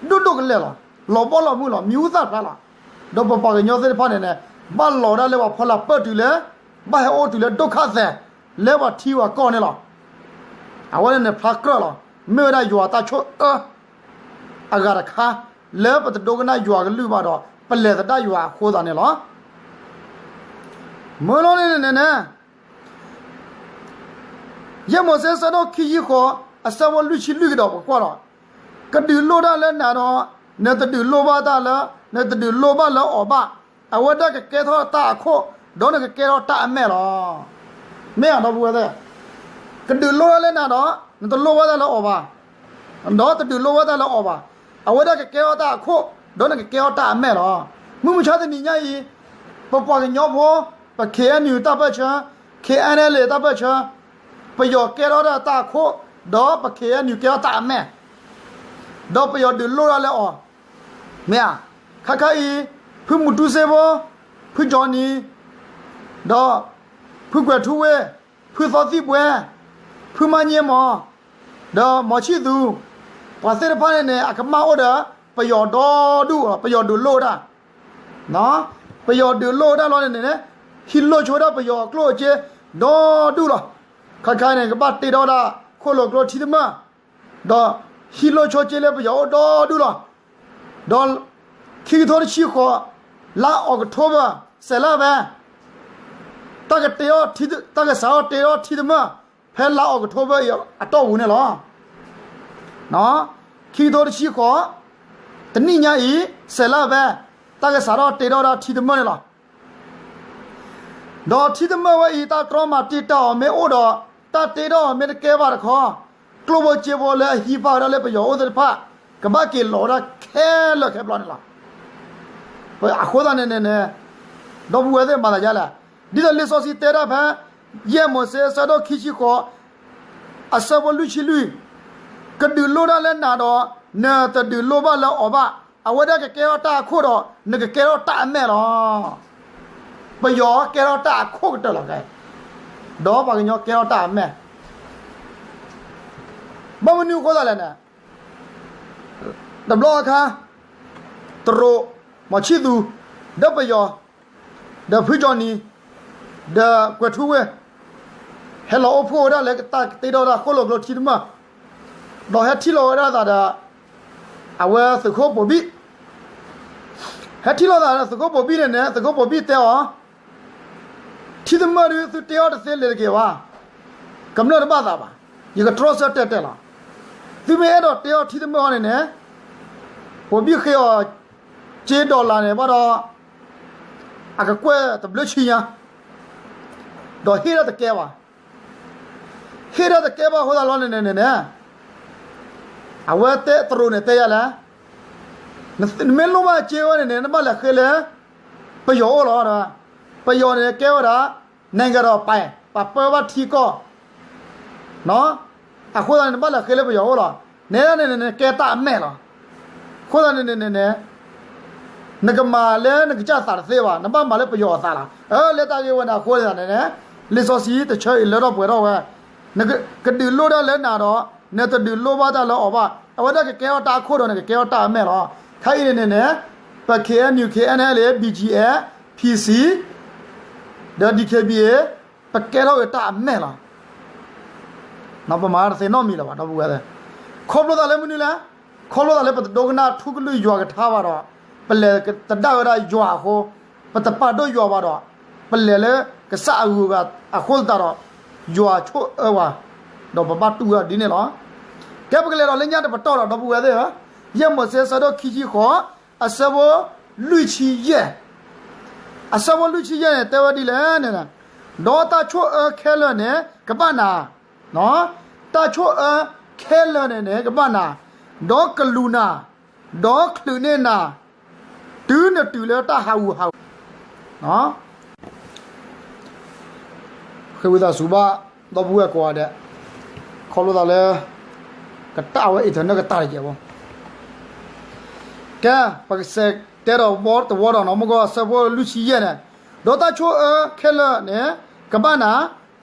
ဒိၣ်ဒိၣ်ကလဲာ်လီၤ. လီၤဘီလီၤမုၢ်လီၤ မံၤဟူသၣ်ဖျါလီၤ. ဒီးပပှၤကညီသ့ၣ်တဖၣ်န့ၣ်န့ၣ် ဘၣ်လီၤဒၣ်လၢပှၤဖီလာ်ပၢၢ်တုၤလၢ ဘၣ်ဟဲအိၣ်တုၤလၢဒိၣ်ခၣ်သဲး လၢပှၤထံပှၤကီၢ်န့ၣ်လီၤ. အဝဲန့ၣ်န့ၣ်ဖျါကြၢးလီၤ. မ့ၢ်ဝဲဒၣ်ယွၤတၢ်ဆိၣ်အၢ အဂၤတခါ လၢပတဒိကနၣ်ယွၤကလုၢ်ဘၣ်ဒီး ပလဲၤသဒၣ်ယွၤအဃိသတးန့ၣ်လီၤ. မ့ၢ်လီၤန့ၣ်န့ၣ်န့ၣ် ယဲၢ်မိၤၡ့ဆၢဒိၣ်ခံဆံဃိး အဆၢဖိလွံၢ်ဆံလွံၢ်ကဒီး ပကွၢ်ဒီး, ကဒုးလိၣ်တၢ်လၢနၤဒီး နတဒုးလိၣ်ဘၣ်တၢ်လၢ နတဒုးလိၣ်ဘၣ်လၢအီၤဘၣ်. အဝဲဒၣ်ကကဲထီၣ်တၢ်အခိၣ် ဒီးနကကဲထီၣ်တၢ်အမဲၢ်လီၤ. မ့ၢ်ဧါ ဒီပုၢ်ဝဲၢ်သ့ၣ်, ကဒုးလိၣ်တၢ်လၢနၤဒီး နတလိၣ်ဘၣ်တၢ်လၢအီၤဘၣ် ဒီးတဒုးလိၣ်ဘၣ်တၢ်လၢအီၤဘၣ်. အဝဲဒၣ်ကကဲထီၣ်တၢ်အခိၣ် ဒီးနကကဲထီၣ်တၢ်အမဲၢ်လီၤ. မုၢ်မဆါတနံၤညါအံၤ ပပှၤကညီဖိ ပ ခ့ၣ်အဲၣ်ယူၣ် တၢ်ပၢၢ်ဆၢ, ခ့ၣ်အဲၣ်အလ်အ့ တၢ်ပၢၢ်ဆၢ, ပယီၤကဲထီၣ်ဒၣ်တၢ်အခိၣ် ဒီးပ ခ့ၣ်အဲၣ်ယူၣ် ကဲထီၣ်တၢ်အမဲၢ် ဒီးပယီၤဒုးလိၣ်တၢ်လၢအီၤ, မ့ၢ်ဧါ. ခါခါအံၤ ဖုမူတူစ့ဖိ, ဖုကၠီနံၤ, ဒီး ဖုကွဲၤထူဝ့ၢ်, ဖုသီသံၣ်ဘှဲ, ဖုမါည့မီၤ, ဒီးမီၤဆံၣ်သူ, ပှၤသ့ၣ်တဖၣ်န့ၣ်န့ၣ် အကမၣ်အိၣ်ဒီး ပယီၤဒီဒူၣ်လီၤ. ပယီၤဒုးလိၣ်ဝဲဒၣ် ပယီၤဒုးလိၣ်ဝဲဒၣ်လီၤန့ၣ်န့ၣ် ဟံးလိၢ်ဆိဝဲဒၣ်ပယီၤအကျိၣ်အစ့ ဒီဒူၣ်လီၤ. ခါခါန့ၣ် ကဘၣ်တ့ထီၣ်ဝဲဒၣ် ခိၣ်လိာ်ကျိထံတမၢၢ်, ဒီးဟံးလိၢ်ဆိစ့လၢပယီၤအိၣ်ဒီဒူၣ်လီၤ. ဒီး ခံကထိတဆံဃိး လါအီးကထိဘၢၣ် စဲးလါဖဲ တၢ်ကတ့ထီၣ်, တၢ်ကစးထီၣ်တ့ထီၣ်ထံတမၢၢ် ဖဲလါအီးကထိဘၢၣ်အံၤအတီၢ်ပူၤန့ၣ်လီၤ. ခံကထိတဆံဃိး တနံၣ်ညါအံၤ စဲးလါဖဲ တၢ်ကစးထီၣ်တ့ထီၣ်ဒၣ်ထံတမၢၢ်န့ၣ်လီၤ. ဒီးထံတမၢၢ်ဝဲအံၤ တၢ်တြီမၤတံာ်တာ်အီၤမ့ၢ်အိၣ်ဒီး တၢ်တ့ထီၣ်အီၤမ့ၢ်တကဲဘၣ်တခီ, ကျိၣ်ဖိစ့ဖိလၢအဟံးပၢ်ဝဲဒၣ်လၢပယီၤအိၣ်သ့ၣ်တဖၣ် ကဘၣ်က့ၤလီၤဝဲဒၣ်ခဲလၢာ်ခဲဆ့န့ၣ်လီၤ. အဃိသတးန့ၣ်န့ၣ်န့ၣ် ဒီပုၢ်ဝဲၢ်သ့ၣ်မၤသးဒ်လဲၣ်, ဒ်သိးလံာ်စီဆှံတဲဒၣ်ဖဲ ယဲၢ်မိၤၡ့ဆၢဒိၣ်ခံဆံဃိး အဆၢဖိလွံၢ်ဆံလွံၢ်, ကဒုးလိၣ်တၢ်လၢနၤဒီး နတဒုးလိၣ်ဘၣ်လၢအီၤဘၣ်. အဝဲဒၣ်ကကဲထီၣ်တၢ်အခိၣ်ဒီး နကကဲထီၣ်တၢ်အမဲၢ်လီၤ. ပယီၤကဲထီၣ်တၢ်အခိၣ်ကတၢၢ်လီၤ. ဒီးပှၤကညီကဲထီၣ်တၢ်အမဲၢ် ဘၣ်မနုၤအဃိသတးလဲၣ်န့ၣ်, တဘျီအခါ တရူး, မီၤဆံၣ်သူ, ဒီးပယီၤ, ဒီးဖုကၠီနံၤ, ဒီးကွဲၤထူဝ့ၢ်, ဟဲလီၤအိၣ်ဖှိၣ်ဝဲဒၣ်လၢတၢ်ကတ့ထီၣ်ဝဲဒၣ်ခိၣ်လိာ်ကျိထံတမၢၢ်, ဒီးဟဲထံၣ်လိာ်ဝဲဒၣ်သးဒီး အဝဲသုးခိၣ်ပိာ်ဘံၣ်, ဟဲထံၣ်လိာ်သးဒီးသုးခိၣ်ပိာ်ဘံၣ်န့ၣ်န့ၣ် သုးခိၣ်ပိာ်ဘံၣ်တဲအီၤ ထံတမၢၢ်ဒုး သုတ့အီၣ်တသ့လၢၤတဂ့ၤဘၣ်, ကမျၢၢ်တဘၣ်သးဘၣ်, ယကတြီဆၢတဲာ်တဲာ်လီၤ. သုမ့ၢ်အဲၣ်ဒိးတ့အီၣ်ထံတမၢၢ်အီၤန့ၣ်န့ၣ်, ပိာ်ဘံၣ်ဃ့အီၤ စ့ဒီလၣ်န့ၣ်ဘၣ်ဒီး အကကွဲၢ်တဘျုးဆံညါ, ဒီးဟ့ၣ်ဒၣ်တကဲဘၣ်. ဟ့ၣ်ဒၣ်တကဲဘၣ်အဃိသတးလီၤန့ၣ်န့ၣ်န့ၣ်, အဝဲတဲတရူးန့ၣ်တဲယၤလဲၣ်, နမ့ၢ်လိၣ်ဘၣ်စ့ဝဲန့ၣ်န့ၣ် နဘၣ်လဲၤဃ့လၢ ပယီၤအိၣ်လီၤ. ပယီၤန့ၣ်ကဲဝဲဒၣ် နိုင်ငံတော်ပိုင် ပှၤပၢဘၣ်ထံကီၢ် အဃိသတးန့ၣ် နဘၣ်လဲၤဃ့လၢပယီၤအိၣ်လီၤ. နဲဒၣ်န့ၣ်န့ၣ် နကဲတၢ်အမဲာ်လီၤ. အဃိသတးန့ၣ်န့ၣ်န့ၣ် နကမၤလၢနကစၢ်သးတသ့ဘၣ်, နဘၣ်မၤလၢပယီၤအသးလီၤ. အၢ လၢတၢ်ဂ့ၢ်ဝဲန့ၣ်အဃိန့ၣ်န့ၣ် လံာ်စီဆှံတဆၢအံၤလၢထီၣ်ပှဲၤထီၣ်ဝဲ, နကဒုးလိၣ်တၢ်လၢနၤဒီး နတဒုးလိၣ်ဘၣ်တၢ်လၢအီၤဘၣ်. အဝဲဒၣ်ကကဲထီၣ်တၢ်အခိၣ်ဒီးန့ၣ် ကကဲထီၣ်တၢ်အမဲာ်လီၤ. ခဲအံၤန့ၣ်န့ၣ်န့ၣ် ပ K N U K N L A B G F P C ဒီး D K B A ပကဲထီၣ်က့ၤတၢ်အမဲာ်လီၤ. ပမၤတသ့နီတမံၤလၢၤဘၣ် ဒီပုၢ်ဝဲၢ်သ့ၣ်, ခီဖျိသးလၢမနုၤလဲၣ်, ခီဖျိသးလၢပတဒိကနၣ်ထူကလုၢ်ယွၤကထါဘၣ်ဒီး ပလဲၤတဒၣ်ဝဲဒၣ်ယွၤအဃိ, ပတပာ်ဒိၣ်ယွၤဘၣ်ဒီး ပလဲၤလၢကစၢ်အဂုၤအဂၤအဃိသတးဒီး ယွၤဆိၣ်အၢဝဲ, ဒီးပဘၣ်တူၢ်ဝဲဒ်န့ၣ်လီၤ. ကဲ ပကလဲၤဒီးလၢညါတပတီၢ်ဒီး ဒီပုၢ်ဝဲၢ်သ့ၣ်ဧၢ, ယဲၢ်မိၤၡ့အဆၢဒိၣ်ခံဆံဃိး အဆၢဖိလွံၢ်ဆံယဲၢ်, အဆၢဖိလွံၢ်ဆံယဲၢ်န့ၣ် တဲဝဲဒ်လဲၣ်န့ၣ်, ဒီးတၢ်ဆိၣ်အၢခဲလၢာ်န့ၣ် ကဘၣ်နၤ, တၢ်ဆိၣ်အၢခဲလၢာ်န့ၣ်န့ၣ် ကဘၣ်နၤ, ဒီးကလူၤနၤ, ဒီးချုးန့ၢ်နၤ, တုၤနတုၤလၢတၢ်ဟးဂူာ်ဟးဂီၤ ဃ့ဝံသးစူၤဘၣ် ဒီပုၢ်ဝဲၢ်ကိးဂၤဒဲး, ခီဖျိသးလၢ ကတၢ်ဝဲ internet ကတၢ်တကဲးဖိ, ကဲ ပကစးတဲဒီးတဝီဒီးနီၤ မုၢ်ကီၢ် အဆၢဖိလွံၢ်ဆံယဲၢ်န့ၣ်, ဒီးတၢ်ဆိၣ်အၢခဲလၢာ်န့ၣ် ကဘၣ်နၤ,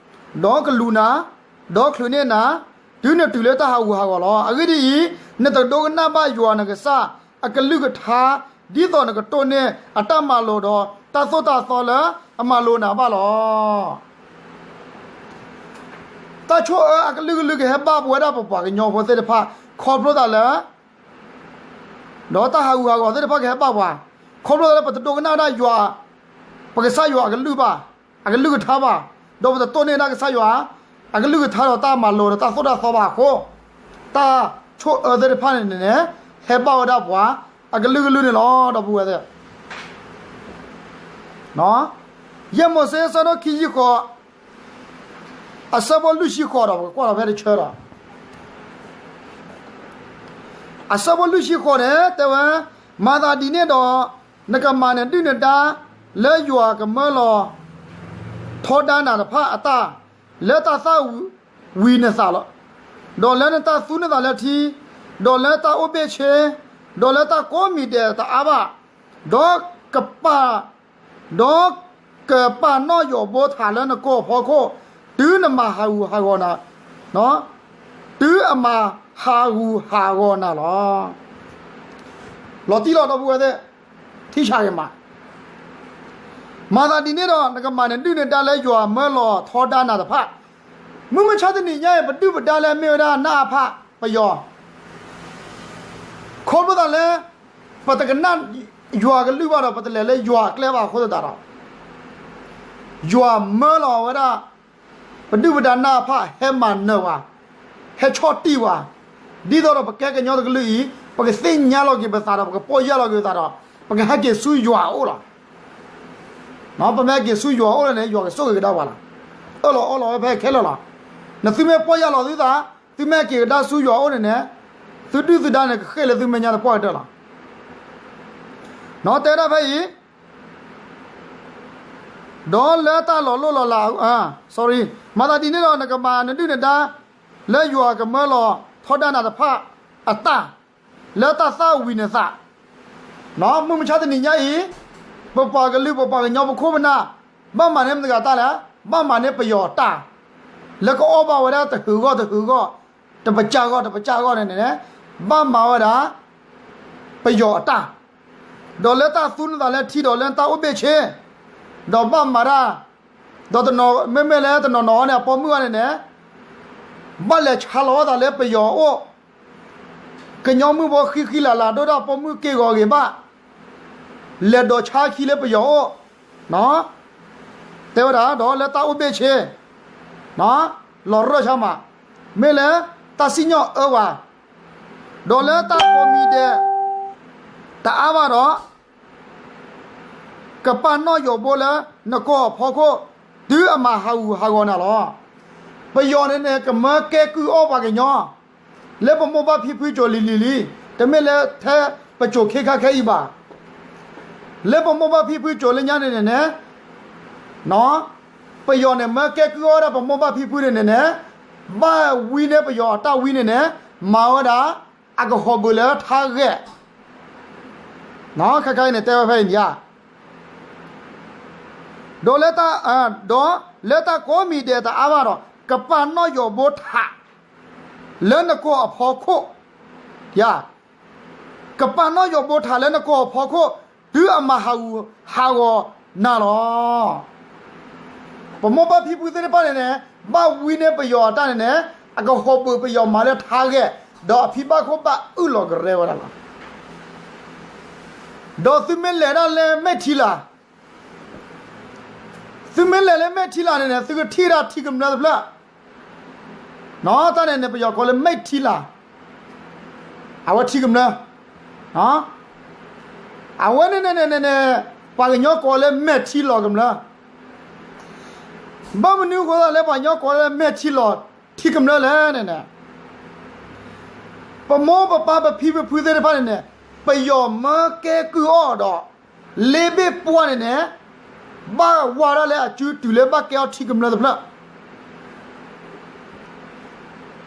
ဒီးကလူၤနၤ, ဒီးချုးန့ၢ်နၤ, တုၤနတုၤလၢတၢ်ဟးဂူာ်ဟးဂီၤလီၤ. အဂ့ၢ်ဒ်အံၤ, နတဒိကနၣ်ဘၣ်ယွၤနကစၢ်အကလုၢ်ကထါ, ဒ်သိးနကတိၢ်န့ၢ်အတၢ်မၤလိာ်ဒီး တၢ်သိၣ်တၢ်သီလၢအမၤလိာ်နၤဘၣ်လီၤ. တၢ်ဆိၣ်အၢအကလုာ်ကလုာ်ကဟဲဘၣ်ပဝဲဒၣ်ပပှၤကညီဖိသ့ၣ်တဖၣ် ခီဖျိသးလၢ ဒီးတၢ်ဟးဂူာ်ဟးဂီၤသ့ၣ်တဖၣ်ကဟဲဘၣ်ပှၤ, ခီဖျိသးလၢပတဒိကနၣ်ဒၣ်ယွၤ, ပကစၢ်ယွၤအကလုၢ်ဘၣ်, အကလုၢ်ကထါဘၣ်, ဒီးပတတိၢ်န့ၢ်ဒၣ်ကစၢ်ယွၤ, အကလုၢ်ကထါဒီးတၢ်မၤလိာ်ဒီးတၢ်သိၣ်တၢ်သီဘၣ်အဃိ, တၢ်ဆိၣ်အၢသ့ၣ်တဖၣ်န့ၣ်န့ၣ် ဟဲဘၣ်ဝဲဒၣ်ပှၤ အကလုာ်ကလုာ်န့ၣ်လီၤ ဒီပုၢ်ဝဲၢ်သ့ၣ် ယဲၢ်မိၤၡ့အဆၢဒိၣ်ခံဆံဃိး, အဆၢဖိလွံၢ်ဆံဃိးဒီး ပကကွၢ်ဒီးဖဲတဆၢဒီး, အဆၢဖိလွံၢ်ဆံဃိးန့ၣ် တဲဝဲ, မၤသးဒ်န့ၣ်ဒီး နကမၤနဒုၣ်နဒါ လၢယွၤကမၢလီၤထီဒါနၤတဖၣ်အတၢ်, လၢတၢ်သၣ်ဝံၤနသးလီၤ, ဒီးလၢနတၢ်သူနသးလၢထံ, ဒီးလၢတၢ်အိၣ်ဘ့ၣ်ဆ့, ဒီးလၢတၢ်ကိးမံၤဒဲးတအါဘၣ်, ဒီးကပာ် ဒီးကပာ်နီၣ်ယိးဘိထးလၢနကိာ်ဖီခိၣ်, တုၤနမၤဟးဂူာ်ဟးဂီၤနၤ, တုၤအမၤဟးဂူာ်ဟးဂီၤနၤလီၤ. လီၤတံၢ်လီၤ ဒီပုၢ်ဝဲၢ်သ့ၣ်, ထံဆးဂ့ၤမး, မၤသးဒ်န့ၣ်ဒီး နကမၤနဒုၣ်နဒါလၢယွၤမၢလီၤထီဒါနၤတဖၣ်, မုၢ်မဆါတနံၤညါအံၤ ပဒုၣ်ပဒါလၢအမ့ၢ်ဝဲဒၣ်နအါဖးပယီၤ ခီဖျိသးလၢ ပတကနၣ်ယွၤကလုၢ်ဘၣ်ဒီး ပတလဲၤလၢယွၤအကျဲဘၣ်အဃိသတးဒီး ယွၤမၢလီၤဝဲဒၣ် ပဒုၣ်ပဒါနအါဖး ဟဲမၤနၢၤဝဲ, ဟဲဆီၣ်တံၢ်ဝဲ, ဒ်သိးဒီးပကဲကညီတကလုာ်အံၤ ပကသ့ၣ်ညါလီၤက့ၤပသးဒီး ပကပီၢ်ယၢ်လီၤက့ၤပသးဒီး ပကဟဲက့ၤဆူယွၤအအိၣ်လီၤ. ပမ့ၢ်ဟဲက့ၤဆူယွၤအအိၣ်လၢန့ၣ် ယွၤကဆိၣ်ဂ့ၤကဒါပှၤလီၤ. အၢၣ်လီၤအီလီၤဝဲဖဲခဲလၢာ်လီၤ. နသုမ့ၢ်ပီၢ်ယၢ်လီၤသုသး, သုမ့ၢ်ဟဲက့ၤကဒါဆူယွၤအအိၣ်န့ၣ်န့ၣ်, သုဒုၣ်သုဒါန့ၣ် ကဃ့ၢ်လၢသုမဲာ်ညါတပှၢ်ကတၢၢ်လီၤ. တဲဒၣ်ဖဲအံၤ, ဒီးလၢတၢ်လီၤလိၢ်လီၤလး, sorry, မၤသးဒ်န့ၣ်ဒီး နကမၤနဒုၣ်နဒါ လၢယွၤကမၢလီၤထီဒါနၤတဖၣ်အတၢ်, လၢတၢ်သၣ်ဝံၤနသး, မုၢ်မဆါတနံၤညါအံၤ, ပပှၤကလုာ် ပပှၤကညီ ပခိၣ်ပနၢ် ဘၣ်မၤန့ၢ်မတၤတဂၤတၢ်လဲၣ်, ဘၣ်မၤန့ၢ်ပယီၤတၢ်, လၢကအီၣ်ဘၣ်ဝဲဒၣ်တဟုးဂီၢ်တဟုးဂီၢ်, တပစၢ်ဂီၢ်တပစၢ်ဂီၢ်န့ၣ်န့ၣ်, ဘၣ်မၤဝဲဒၣ် ပယီၤအတၢ်, ဒီးလၢတၢ်သူနသးလၢထံဒီးလၢတၢ်အိၣ်ဘ့ၣ်ဆ့, ဒီးဘၣ်မၤတၢ်, ဒီးမ့မ့ၢ်လၢတနီၤနီၤန့ၣ် အပိာ်မုၣ်အီၤန့ၣ်န့ၣ်, ဘၣ်လဲၤဆါလီၤဝဲသးလၢပယီၤအအိၣ်, ကညီမုၣ်ဖိဃံဃံလၤလၤဒိၣ်ဒၣ် ပိာ်မုၣ်က့ၢ်ဂီၤဂ့ၤဘၣ်, လဲၤဒိးဆါခံလၢပယီၤအအိၣ်, တဲဝဲဒၣ် ဒီးလၢတၢ်အိၣ်ဘ့ၣ်ဆ့, လီၤရၢၢ်ဆါမး, မ့ၢ်လၢတၢ်စံၣ်ညီၣ်အၢဝဲ, ဒီးလၢတၢ်ကိးမံၤဒဲး တအါဘၣ်ဒီး ကပာ်နီၣ်ယိာ်ဘိလၢနကိာ်အဖီခိၣ် တုၤအမၤဟးဂူာ်ဟးဂီၤနၤလီၤ. ပယီၤန့ၣ်န့ၣ် ကမၢကဲကုၢ်အီၣ်ပှၤကညီ လၢပမိၢ်ပၢ်ဖံဖုစိၤလံၤလံၤလံ, တမ့ၢ်လၢထဲပစိၤခ့ခါခဲအံၤဘၣ်. လၢပမိၢ်ပၢ်ဖံဖုစိၤလၢညါန့ၣ်န့ၣ်န့ၣ် ပယီၤန့ၣ်မၢကဲကုၢ်အီၣ်ဝဲဒၣ်ပမိၢ်ပၢ်ဖံဖုန့ၣ်န့ၣ်န့ၣ်, ဘၣ်ဝံန့ၢ်ပယီၤအတၢ်ဝံန့ၣ်န့ၣ်, မၤဝဲဒၣ်အကဟီၣ်ဘၢၣ်လၢထါဂဲာ်, ခဲခါအံၤန့ၣ် တဲဝဲဖဲအံၤန့ၣ်ဧါ. ဒီးလၢတၢ်, ဒီးလၢတၢ်ကိးမံၤဒဲးတအါဘၣ်ဒီး ကပာ်နီၣ်ယိာ်ဘိထး လၢနကိာ်အဖီခိၣ်, ယၤ, ကပာ်နီၣ်ယိာ်ဘိထးလၢနကိာ်အဖီခိၣ် တုၤအမၤဟးဂူာ်ဟးဂီၤနၤလီၤ. ပမိၢ်ပၢ်ဖံဖုသ့ၣ်တဖၣ်န့ၣ်န့ၣ် ဘၣ်ဝံန့ၢ်ပယီၤအတၢ်န့ၣ်န့ၣ် အကဟီၣ်ဘၢၣ်ပယီၤမၤလၢထါဂဲာ်, ဒီးအဖံဘၣ်ခိၣ်ဘၣ်အုၣ်လီၤကရဲဝဲဒၣ်လီၤ. ဒီးသုမ့ၢ်လဲၤဒၣ်လၢမဲၣ်ထံလၤ သုမ့ၢ်လဲၤလၢမဲၣ်ထံလၤန့ၣ်န့ၣ် သုကထံၣ်ဒၣ်ထံကမျၢၢ်တဖျၢၣ်, တၢ်န့ၣ်န့ၣ် ပယီၤကိးလၢမဲၣ်ထံလၤ, အဝဲထံကမျၢၢ်, အဝဲန့ၣ်န့ၣ်န့ၣ်န့ၣ် ပှၤကညီကိးလၢမဲၣ်ထံလီၤကမျၢၢ်, ဘၣ်မနုၤအဃိသတးလၢပှၤကညီကိးလၢမဲၣ်ထံလီၤထံကမျၢၢ်လဲၣ်န့ၣ်န့ၣ် ပမိၢ်ပပၢ်ပဖံပဖုသ့ၣ်တဖၣ်န့ၣ်န့ၣ် ပယီၤမၢကဲကုၢ်အီၣ်ဒီး လ့ဘ့ၣ်ပှၢ်န့ၣ်န့ၣ် ဘၣ်ဝးဒၣ်လၢအစုတုၤလၢဘၣ်ကဲအီၤထံကမျၢၢ်တဖျၢၣ်,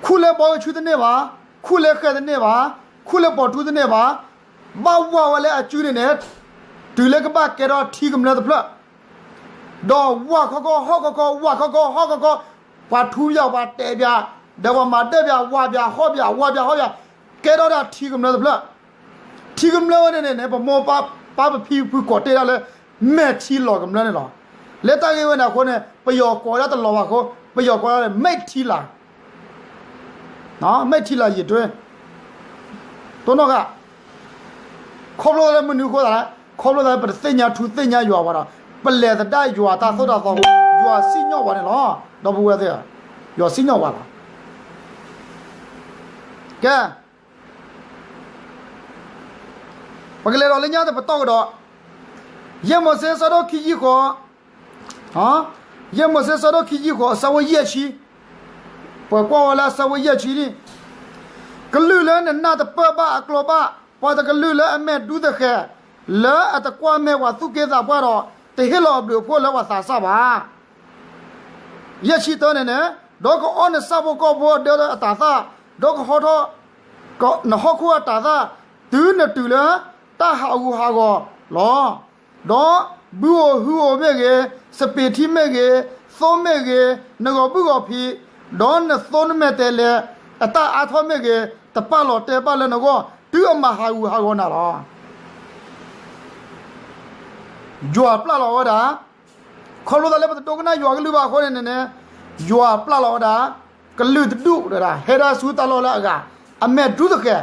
ခူၣ်လၢဘီကဆူတန့ၢ်ဘၣ်, ခူၣ်လၢဃဲတန့ၢ်ဘၣ်, ခူၣ်လၢပိာ်ထူတန့ၢ်ဘၣ်, ဘၣ်ဝးဝဲလၢအစုန့ၣ်န့ၣ် တုၤလၢကဘၣ်ကဲထီၣ်ထံကမျၢၢ်တဖျၢၣ်, ဒီးဝးခီခီဟီၣ်ခီခီ ဝးခီခီဟီၣ်ခီခီ, ပှၤထူပၠး ပှၤတဲာ်ပၠး, ဒီးပှၤမၤဒၢၣ်ပၠး ဝးပၠးဟီၣ်ပၠး ဝးပၠးဟီၣ်ပၠး, ကဲထီၣ်ဒၣ်ထံကမျၢၢ်တဖျၢၣ်, ထံကမျၢၢ်ဝဲန့ၣ်န့ၣ်န့ၣ် ပမိၢ်ပၢ်ပဖံဖုကိးတ့ၢ်ဒၣ်လၢ မဲၣ်ထံလီၤကမျၢၢ်န့ၣ်လီၤ. လၢတၢ်ဂ့ၢ်ဝဲန့ၣ်အဃိန့ၣ် ပယီၤကိးဒၣ်တလီၤဘၣ်အဃိ ပယီၤကိးဒၣ်လၢမဲၣ်ထံလၤ မဲၣ်ထံလၤယံာ်တွဲ, တိၢ်နီၣ်ဃာ်, ခီဖျိလၢမနုၤအဃိသတးလဲၣ်, ခီဖျိသတးလၢပတသ့ၣ်ညါထူသ့ၣ်ညါယွၤဘၣ်ဒီး ပလဲၤသဒၣ်ယွၤတၢ်သိၣ်တၢ်သီအဃိ ယွၤစံၣ်ညီၣ်ပှၤန့ၣ်လီၤ. ဒီပုၢ်ဝဲၢ်သ့ၣ်ဧၢ, ယွၤစံၣ်ညီၣ်ပှၤလီၤ. ကဲ ပကလဲၤဒီးလၢညါတပတီၢ်ကဒီး, ယဲၢ်မိၤၡ့ဆၢဒိၣ်ခံဆံဃိး, ယဲၢ်မိၤၡ့ဆၢဒိၣ်ခံဆံဃိး အဆၢဖိယဲၢ်ဆံ, ပကွၢ်ဝဲလၢအဆၢဖိယဲၢ်ဆံန့ၣ်, ကလုၢ်လၢနနၢ်တပၢၢ်ဘၣ်အကျိၤဘၣ်, ပှၤတကလုာ်လၢအမဲာ်ဒူသဃဲၤ, လၢအတကွၢ်မဲာ်ပှၤသူၣ်က့သးပှၢ်ဒီး တဟ့ၣ်လီၤအဘျုးအဖှိၣ်လၢပှၤသးစၢ်ဘၣ်. ယဲၢ်ဆံတၢန့ၣ်န့ၣ်, ဒီးကအီၣ်နဆၣ်ဖိကီၢ်ဖိအဒၢအတၤသၣ်, ဒီးကဟီထီၣ် နဟီၣ်ခိၣ်အတၤသၣ်, တုၤနတုၤလၢတၢ်ဟးဂူာ်ဟးဂီၤလီၤ. ဒီးဘုဧိၤဟုဧိၤမ့ၢ်ဂ့ၤ, စပံးထံမ့ၢ်ဂ့ၤ, သိမ့ၢ်ဂ့ၤ, နဂီၤဘုၣ်ဂီၤဖံး, ဒီးနသိနမဲာ်တဲးလဲး အတၢ်အါထီၣ်မ့ၢ်ဂ့ၤ, တပာ်လီၤတဲာ်ဘၣ်လၢနဂီၢ်, တုၤအမၤဟးဂူာ်ဟးဂီၤနၤလီၤ. ယွၤပျၢ်လီၤဝဲဒၣ်, ခီဖျိသးလၢပတဒိကနၣ်ယွၤကလုၢ်ဘၣ်အဃိန့ၣ်န့ၣ်, ယွၤပျၢ်လီၤဝဲဒၣ်, ကလုာ်တဒူၣ်ဝဲဒၣ် ဟဲဒၣ်ဆူတၢ်လီၢ်လၢအဂၤ, အမဲာ်ဒူသဃဲၤ,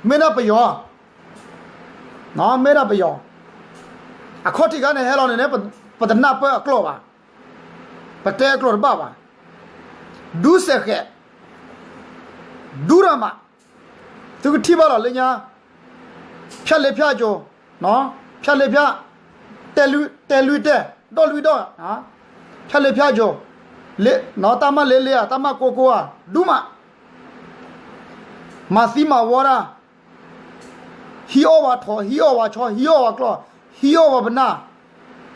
မ့ၢ်ဒၣ်ပယီၤ, မ့ၢ်ဒၣ်ပယီၤ, အခီၣ်ထံးခါန့ၣ်ဟဲလီၤန့ၣ်န့ၣ် ပတနၢ်ပၢၢ်အကျိာ်ဘၣ်, ပတဲအကျိာ်တဘၣ်ဘၣ်, ဒူသဃဲၤ, ဒူရၤမး, သုကထံၣ်ဘၣ်လီၤလၢညါ, ဖၠၣ်လ့ဖၠၣ်ကၠိၤ, ဖၠၣ်လ့ဖၠၣ်, တဲလွံၢ်တဲ, ဒီၣ်လွံၢ်ဒီၣ်, ဖၠၣ်လ့ဖၠၣ်ကၠိၤ, တၢ်မၤလ့လ့ဧါ တၢ်မၤကိကိဧါ, ဒူမး, မၤသံမၤဝီတၢ်, ဟံးအီၣ်ဝဲထိး ဟံးအီၣ်ဝဲဆီ ဟံးအီၣ်ဝဲကျီၢ်, ဟံးအီၣ်ဝဲပနၢ်, ဟံး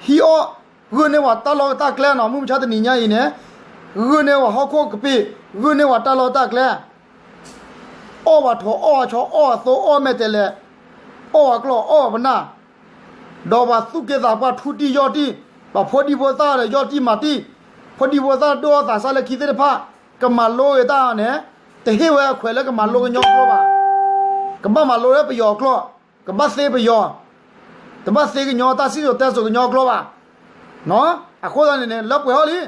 အီၣ်, ဂုာ်န့ၢ်ဝဲတၢ်လီၢ်တၢ်ကျဲနီၤ မုၢ်မဆါတနံၤညါအံၤန့ၣ်, ဂုာ်န့ၢ်ဝဲဟီၣ်ခိၣ်ကပ့ၤ, ဂုာ်န့ၢ်ဝဲတၢ်လီၢ်တၢ်ကျဲ, အီၣ်ဝဲထိး အီၣ်ဝဲဆီ အီၣ်ဝဲသိ အီၣ်ဝဲမဲာ်တဲးလဲး, အီၣ်ဝဲကျီၢ် အီၣ်ဝဲပနၢ်, ဒီးပှၤသူၣ်က့သးပှၢ်ထူတံၢ်ယီၢ်တံၢ်, ပှၤဖိဒံဖိသၣ်ဒီးယီၢ်တံၢ်မၤတံၢ်, ဖိဒံဖိသၣ်ဒိၣ်အီၣ်သးစၢ်လၢခံသ့ၣ်တဖၣ်, ကမၤလိဂ့ၤတၢ်န့ၣ်, တဟ့ၣ်ဝဲအခွဲးလၢကမၤလိကညီကျိာ်ဘၣ်, ကဘၣ်မၤလိလၢပယီၤကျိာ်, ကဘၣ်သ့ပယီၤ, တဘၣ်သ့ကညီတၢ်စံၣ်စိၤတဲစိၤကညီကျိာ်ဘၣ်, အဃိသတးန့ၣ်န့ၣ် လၢပှဲၤဟီၣ်လံ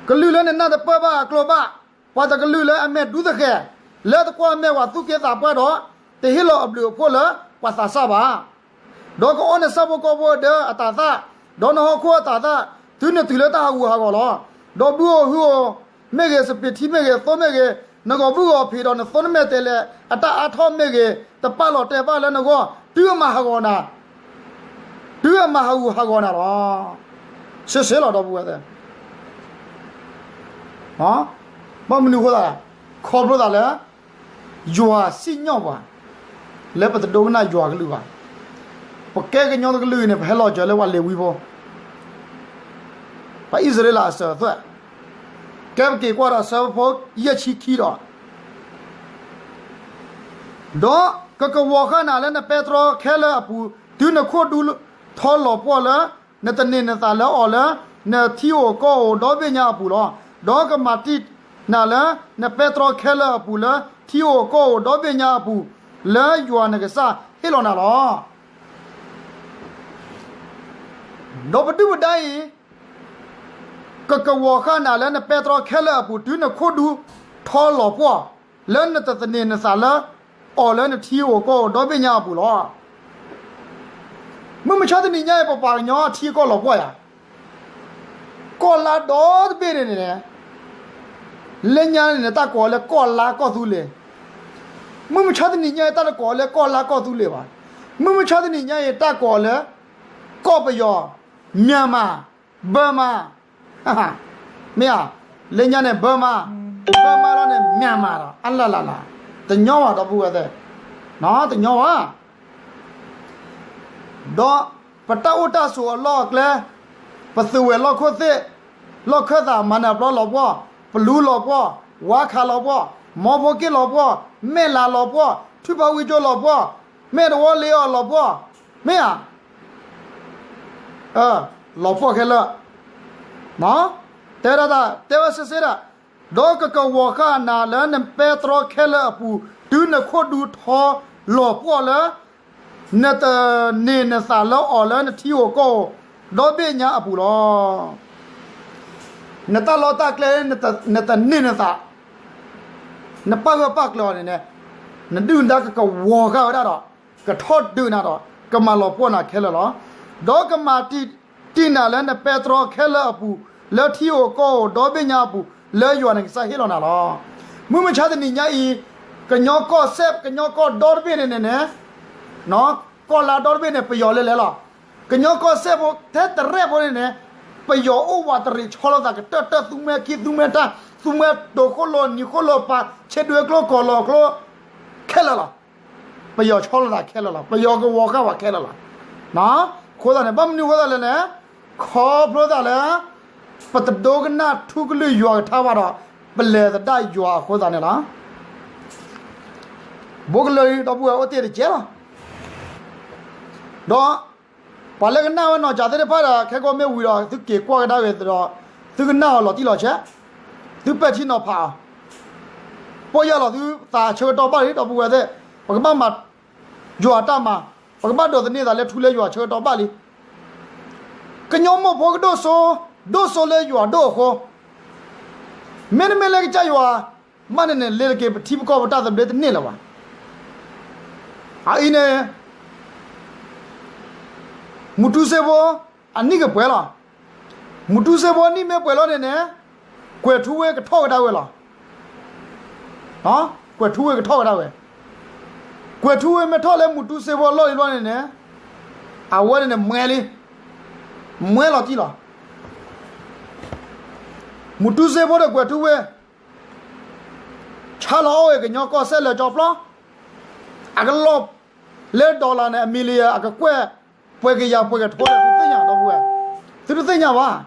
ကလုာ်လၢနနၢ်တပၢၢ်ဘၣ်အကျိာ်ဘၣ်, ပှၤတကလုာ်လၢအမဲာ်ဒူသဃဲၤ, လၢတကွၢ်မဲာ်ပှၤသူၣ်က့သးပှၢ်ဒီး, တဟ့ၣ်လီၤအဘျုးအဖှိၣ်လၢပှၤသးစၢ်ဘၣ်. ဒီးကအီၣ်နဆၣ်ဖိကီၢ်ဖိအဒၢအတၤသၣ်, ဒီးနဟီၣ်ခိၣ်အတၤသၣ်, တုၤနတုၤလၢတၢ်ဟးဂူာ်ဟးဂီၤလီၤ. ဒီးဘုဧိၤဟုဧိၤမ့ၢ်ဂ့ၤ, စပံးထံမ့ၢ်ဂ့ၤ, သိမ့ၢ်ဂ့ၤ, နဂီၤဘုၣ်ဂီၤဖံးဒီးနသိနမဲာ်တဲးလဲး အတၢ်အါထီၣ်မ့ၢ်ဂ့ၤ, တပာ်လီၤတဲာ်ဘၣ်လၢနဂီၢ်, တုၤအမၤဟးဂီၤနၤ, တုၤ မၤဟးဂူာ်ဟးဂီၤနၤလီၤ. စ့စ့လီၤ ဒီပုၢ်ဝဲၢ်သ့ၣ်, ဘၣ်မနုၤအဃိသတးလဲၣ်, ခီဖျိသးလၢ ယွၤစံၣ်ညီၣ်ပှၤ လၢပတဒိကနၣ်ယွၤကလုၢ်ဘၣ်. ပကဲကညီတကလုာ်အံၤန့ၣ် ပဟဲလီၤစၢၤလၢပှၤလ့ၤဝံဖိ, ပှၤအံၣ်စရ့လးအစၢၤအသွဲၣ်, ကဲပက့ၤကွၢ်ဒီးဆၢဖိယဲၢ်ဆံခံဒီး, ဒီးကကဝီၤဃာ်နၤလၢနပဲတြီခဲလၢာ်အပူၤ တုၤနခိၣ်ဒူထီလီၤပှီၢ်လၢ နတန့ၢ်နသးလၢအီၤလၢ နထံဧိၤကီၢ်ဧိၤဒီဘ့ၣ်ညါအပူၤလီၤ. ဒီးကမၤတံာ်နၤလၢ နပဲတြီခဲလၢာ်အပူၤလၢ ထံဧိၤကီၢ်ဧိၤဒီဘ့ၣ်ညါအပူၤ လၢယွၤနကစၢ်ဟ့ၣ်လီၤနၤလီၤ. ဒီးပဒုၣ်ပဒါအံၤ ကကဝီၤဃာ်နၤလၢနပဲတြီခဲလၢာ်အပူၤ တုၤနခိၣ်ဒူထီလီၤပှီၢ် လၢနတသန့ၤနသးလၢအီၤလၢနထံဧိၤကီၢ်ဧိၤဒီဘ့ၣ်ညါအပူၤလီၤ. မုၢ်မဆါတနံၤညါအံၤ ပပှၤကညီအထံအကီၢ်လီၤပှီၢ်ယၤ, ကီၢ်လါဒီတဘ့ၣ်န့ၣ်န့ၣ်, လၢညါန့ၣ်န့ၣ် တၢ်ကိးအီၤလၢကီၢ်လါကီၢ်သူလ့ၤ, မုၢ်မဆါတနံၤညါအံၤ တၢ်တကိးအီၤလၢကီၢ်လါကီၢ်သူလ့ၤဘၣ်, မုၢ်မဆါတနံၤညါအံၤ တၢ်ကိးအီၤလၢ ကီၢ်ပယီၤ, မြန်မာ, ဘၢမါ မ့ၢ်ဧါ, လၢညါန့ၣ် ဘၢမါ, ဘၢမါလီၤန့ၣ် မြန်မာလီၤ, အလၢ်လၢ်လၢ်, တညီဘၣ် ဒီပုၢ်ဝဲၢ်သ့ၣ်, တညီဘၣ်. ဒီးပတၢ်အိၣ်တၢ်ဆိးအလီၢ်အကျဲ, ပသုးဝဲၤလီၢ်ခိၣ်သ့ၣ်, လီၢ်ခၢၣ်သး မၤနၢၤပျီလီၤပှီၢ်, ပလူလီၤပှီၢ်, ဝါခးလီၤပှီၢ်, မီဖိက့ၣ်လီၤပှီၢ်, မဲၢ်လးလီၤပှီၢ်, ထွံၣ်ဖးဝံကၠိလီၤပှီၢ်, မဲၢ်တဝီလ့အီၤလီၤပှီၢ်, မ့ၢ်ဧါ လီၤပှီၢ်ခဲလၢာ်, တဲဒၣ်တၢ် တဲဝဲစ့စ့ဒၣ်, ဒီးကကဝီၤဃာ်နၤလၢနပဲတြီခဲလၢာ်အပူၤ တုၤနခိၣ်ဒူထီလီၤပှီၢ်လၢ နတန့ၢ်နသးလၢအီၤလၢနထံဧိၤကီၢ်ဧိၤ ဒီဘ့ၣ်ညါအပူၤလီၤ. နတၢ်လီၢ်တၢ်ကျဲ နတန့ၢ်နသး, နပာ်ဂၢၢ်ပာ်ကျၢၤအီၤန့ၣ်န့ၣ်, နဒုၣ်နဒါကကဝီၤဃာ်ဝဲဒၣ်ဒီး ကထီၣ်ဒုးနၤဒီး ကမၤလီၤပှီၢ်နၤခဲလၢာ်လီၤ. ဒီးကမၤတံာ် တံာ်နၤလၢနပဲတြီခဲလၢာ်အပူၤ လၢထံဧိၤကီၢ်ဧိၤ ဒီဘ့ၣ်ညါအပူၤ လၢယွၤနကစၢ်ဟ့ၣ်လီၤနၤလီၤ. မုၢ်မဆါတနံၤညါအံၤ ကညီကီၢ်စဲၣ် ကညီကီၢ်ဒီတဘ့ၣ်န့ၣ်န့ၣ်န့ၣ်, ကီၢ်လါဒီတဘ့ၣ်န့ၣ် ပယီၤလဲၤလဲၤလီၤ. ကညီကီၢ်စဲၣ်ဖိ ထဲတရဲၣ်ဖိန့ၣ်န့ၣ်, ပယီၤအိၣ်ဝးတရံးဆီလိာ်သးကတၢၢ်တၢၢ် သူမှဲခံ သူမှဲတၢ် သူမှဲတိၤခိၣ်လိာ် နံၤခိၣ်လိာ်ပၤ ဆ့ဒွဲကျိ ကီၤလီၤကျိ ခဲလၢာ်လီၤ. ပယီၤဆီလိာ်သးခဲလၢာ်လီၤ. ပယီၤကဝီၤဃာ်ဝဲခဲလၢာ်လီၤ. အဃိသတးန့ၣ် ဘၣ်မနုၤအဃိသတးလဲၣ်န့ၣ်, ခီဖျိသးလၢ ပတဒိကနၣ်ထူကလုၢ်ယွၤကထါဘၣ်ဒီး ပလဲၤသဒၣ်ယွၤအဃိသတးန့ၣ်လီၤ. ဘိကလၢာ်ဒီပုၢ်ဝဲၢ်အိၣ်တ့ၢ်တကဲလီၤ. ဒီး ပှၤလၢကနၣ်ဝဲနီၢ်ကၠးသ့ၣ်တဖၣ်ဒီး ခဲကိးမ့ၢ်ဝံၤဒီး သုက့ၤကွၢ်ကဒါက့ၤဒီး သုကနၣ်အီၤလီၤတံၢ်လီၤဆဲး, သုပဲာ်ထံနီၤဖးအီၤ, ပီၢ်ယၢ်လီၤသုသးဆၢကတီၢ်ဘၣ်လံ ဒီပုၢ်ဝဲၢ်သ့ၣ်, ပကဘၣ်မၤယွၤတၢ်မၤ, ပကဘၣ်ဒိးသန့ၤသးလၢထူလၢယွၤဆၢကတီၢ်ဘၣ်လံ. ကညီမိၢ်ဖိကဒိၣ်စိ, ဒိၣ်စိလၢယွၤဒိၣ်အဃိ, မ့တမ့ၢ်လၢကစၢ်ယွၤ မ့ၢ်န့ၣ်န့ၣ် လ့ၤတက့ၤပထံပကီၢ်ပတၢ်သဘျ့တန့ၢ်လၢၤဘၣ်. အအံၤန့ၣ် မူတူစ့ဖိ အနံၣ်ကပှဲၤလီၤ. မူတူစ့ဖိအနံၣ်မ့ၢ်ပှဲၤလီၤန့ၣ်န့ၣ်, ကွဲၤထူဝ့ကထီၣ်ကဒါဝဲလီၤ. ကွဲၤထူဝ့ကထီၣ်ကဒါဝဲ, ကွဲၤထူဝ့မ့ၢ်ထီၣ်လၢမူတူစ့ဖိအလီၢ်လံၤဘျီန့ၣ်န့ၣ်, အဝဲန့ၣ်န့ၣ် မှဲလံ, မှဲလီၤတံၢ်လီၤ. မူတူစ့ဖိဒီးကွဲၤထူဝ့ ဆါလီၤအီၣ်ဝဲကညီကီၢ်စဲၣ်လၢာ်ကၠီပျီ, အကလီၢ်လၢ dollar န့ၣ် အ million အကကွဲၢ် ပှဲၤကယၤပှဲၤကထိဒီး သုတသ့ၣ်ညါဒီပုၢ်ဝဲၢ်, သုတသ့ၣ်ညါဘၣ်.